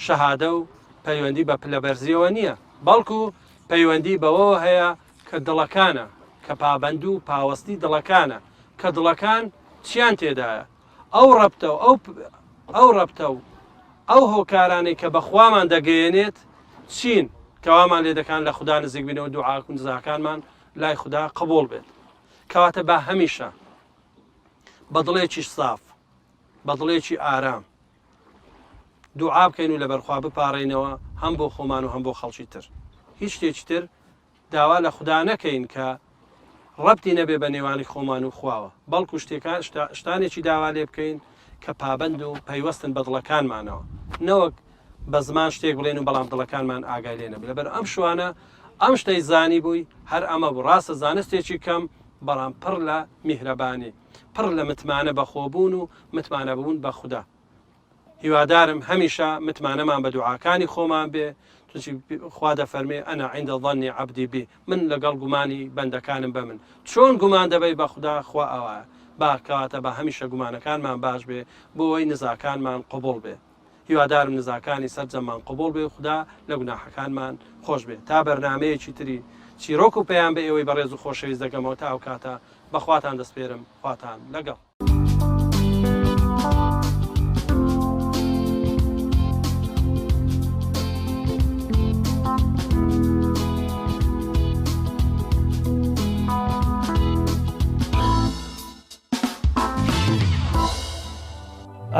شەهادە و پەیوەندی بە پلەبەرزیەوە نییە بەڵکو پەیوەندی بەوەوە هەیە کە دڵەکانە، کە پابەند و پاوەستی دڵەکانە، کە دڵەکان چیان تێدایە، ئەو ڕەبتە و ئەو ئەو ڕەبتە و ئەو هۆکارانەی کە بە خوامان دەگەیەنێت چین کە وامان لێ دەکان لە خودا نزیک بینەوە دوعا و نزاکانمان لای خودا قبوڵ بێت. کەواتە با هەمیشە بە دڵێکی ساف، بە دڵێکی ئارام دوعا بکەین و لەبەر خوا بپاڕێینەوە هەم بۆ خۆمان و هەم بۆ خەڵکی تر. هیچ شتێکی تر داوا لە خودا نەکەین کە ڕەبتی نەبێ بە نێوانی خۆمان و خواوە، بەڵکو شتێکان شتانێکی داوا لێ بکەین کە پابەند و پەیوەستن بە دڵەکانمانەوە، نەوەک بە زمان شتێک بڵێن و بەڵام دڵەکانمان ئاگای لێ نەبێ. لەبەر ئەم شوانە ئەم شتەی زانیبووی هەر ئەمە بوو، ڕاستە زانستێکی کەم بەڵام پڕ لە میهرەبانی، پڕ لە متمانە بەخۆبوون و متمانەبوون بە خودا. هیوادارم هەمیشە متمانەمان بە دوعاکانی خۆمان بێ چونکی خوا دەفەرمێ انا عند ظن عبدی بی من لەگەڵ گومانی بەندەکانم بە من چۆن گومان دەبەی بە خودا خوا ئاوایە با کەواتە با هەمیشە گومانەکانمان باش بێ بۆ ئەوەی نزاکانمان قبوڵ بێ هیوادارم نزاکانی سەرجەممان قبوڵ بێ و خودا لە گوناحەکانمان خۆش بێ تا بەرنامەیەکی تری چیرۆک و پەیام بە ئێوەی بەڕێز و خۆشەویست دەگەمەوە تا ئەو کاتە بە خواتان دەسپێرم خواتان لەگەڵ.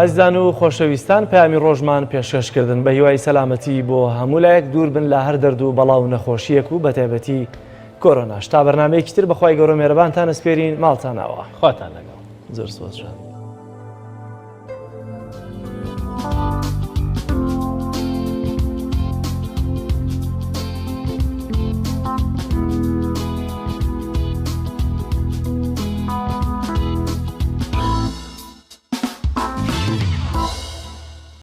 ئازیزان و خۆشەویستان پەیامی ڕۆژمان پێشکەش کردن بە هیوای سەلامەتی بۆ هەموو لایەک دوور بن لە هەر دەرد و بەڵا و نەخۆشیەک و بەتایبەتی کۆرۆناش تا بەرنمەیەکی تر بەخوای گەورە مێرەبانتان ئەسپێرین ماڵتان ئاوا خواتان لەگەڵ. زۆر سپاس جان.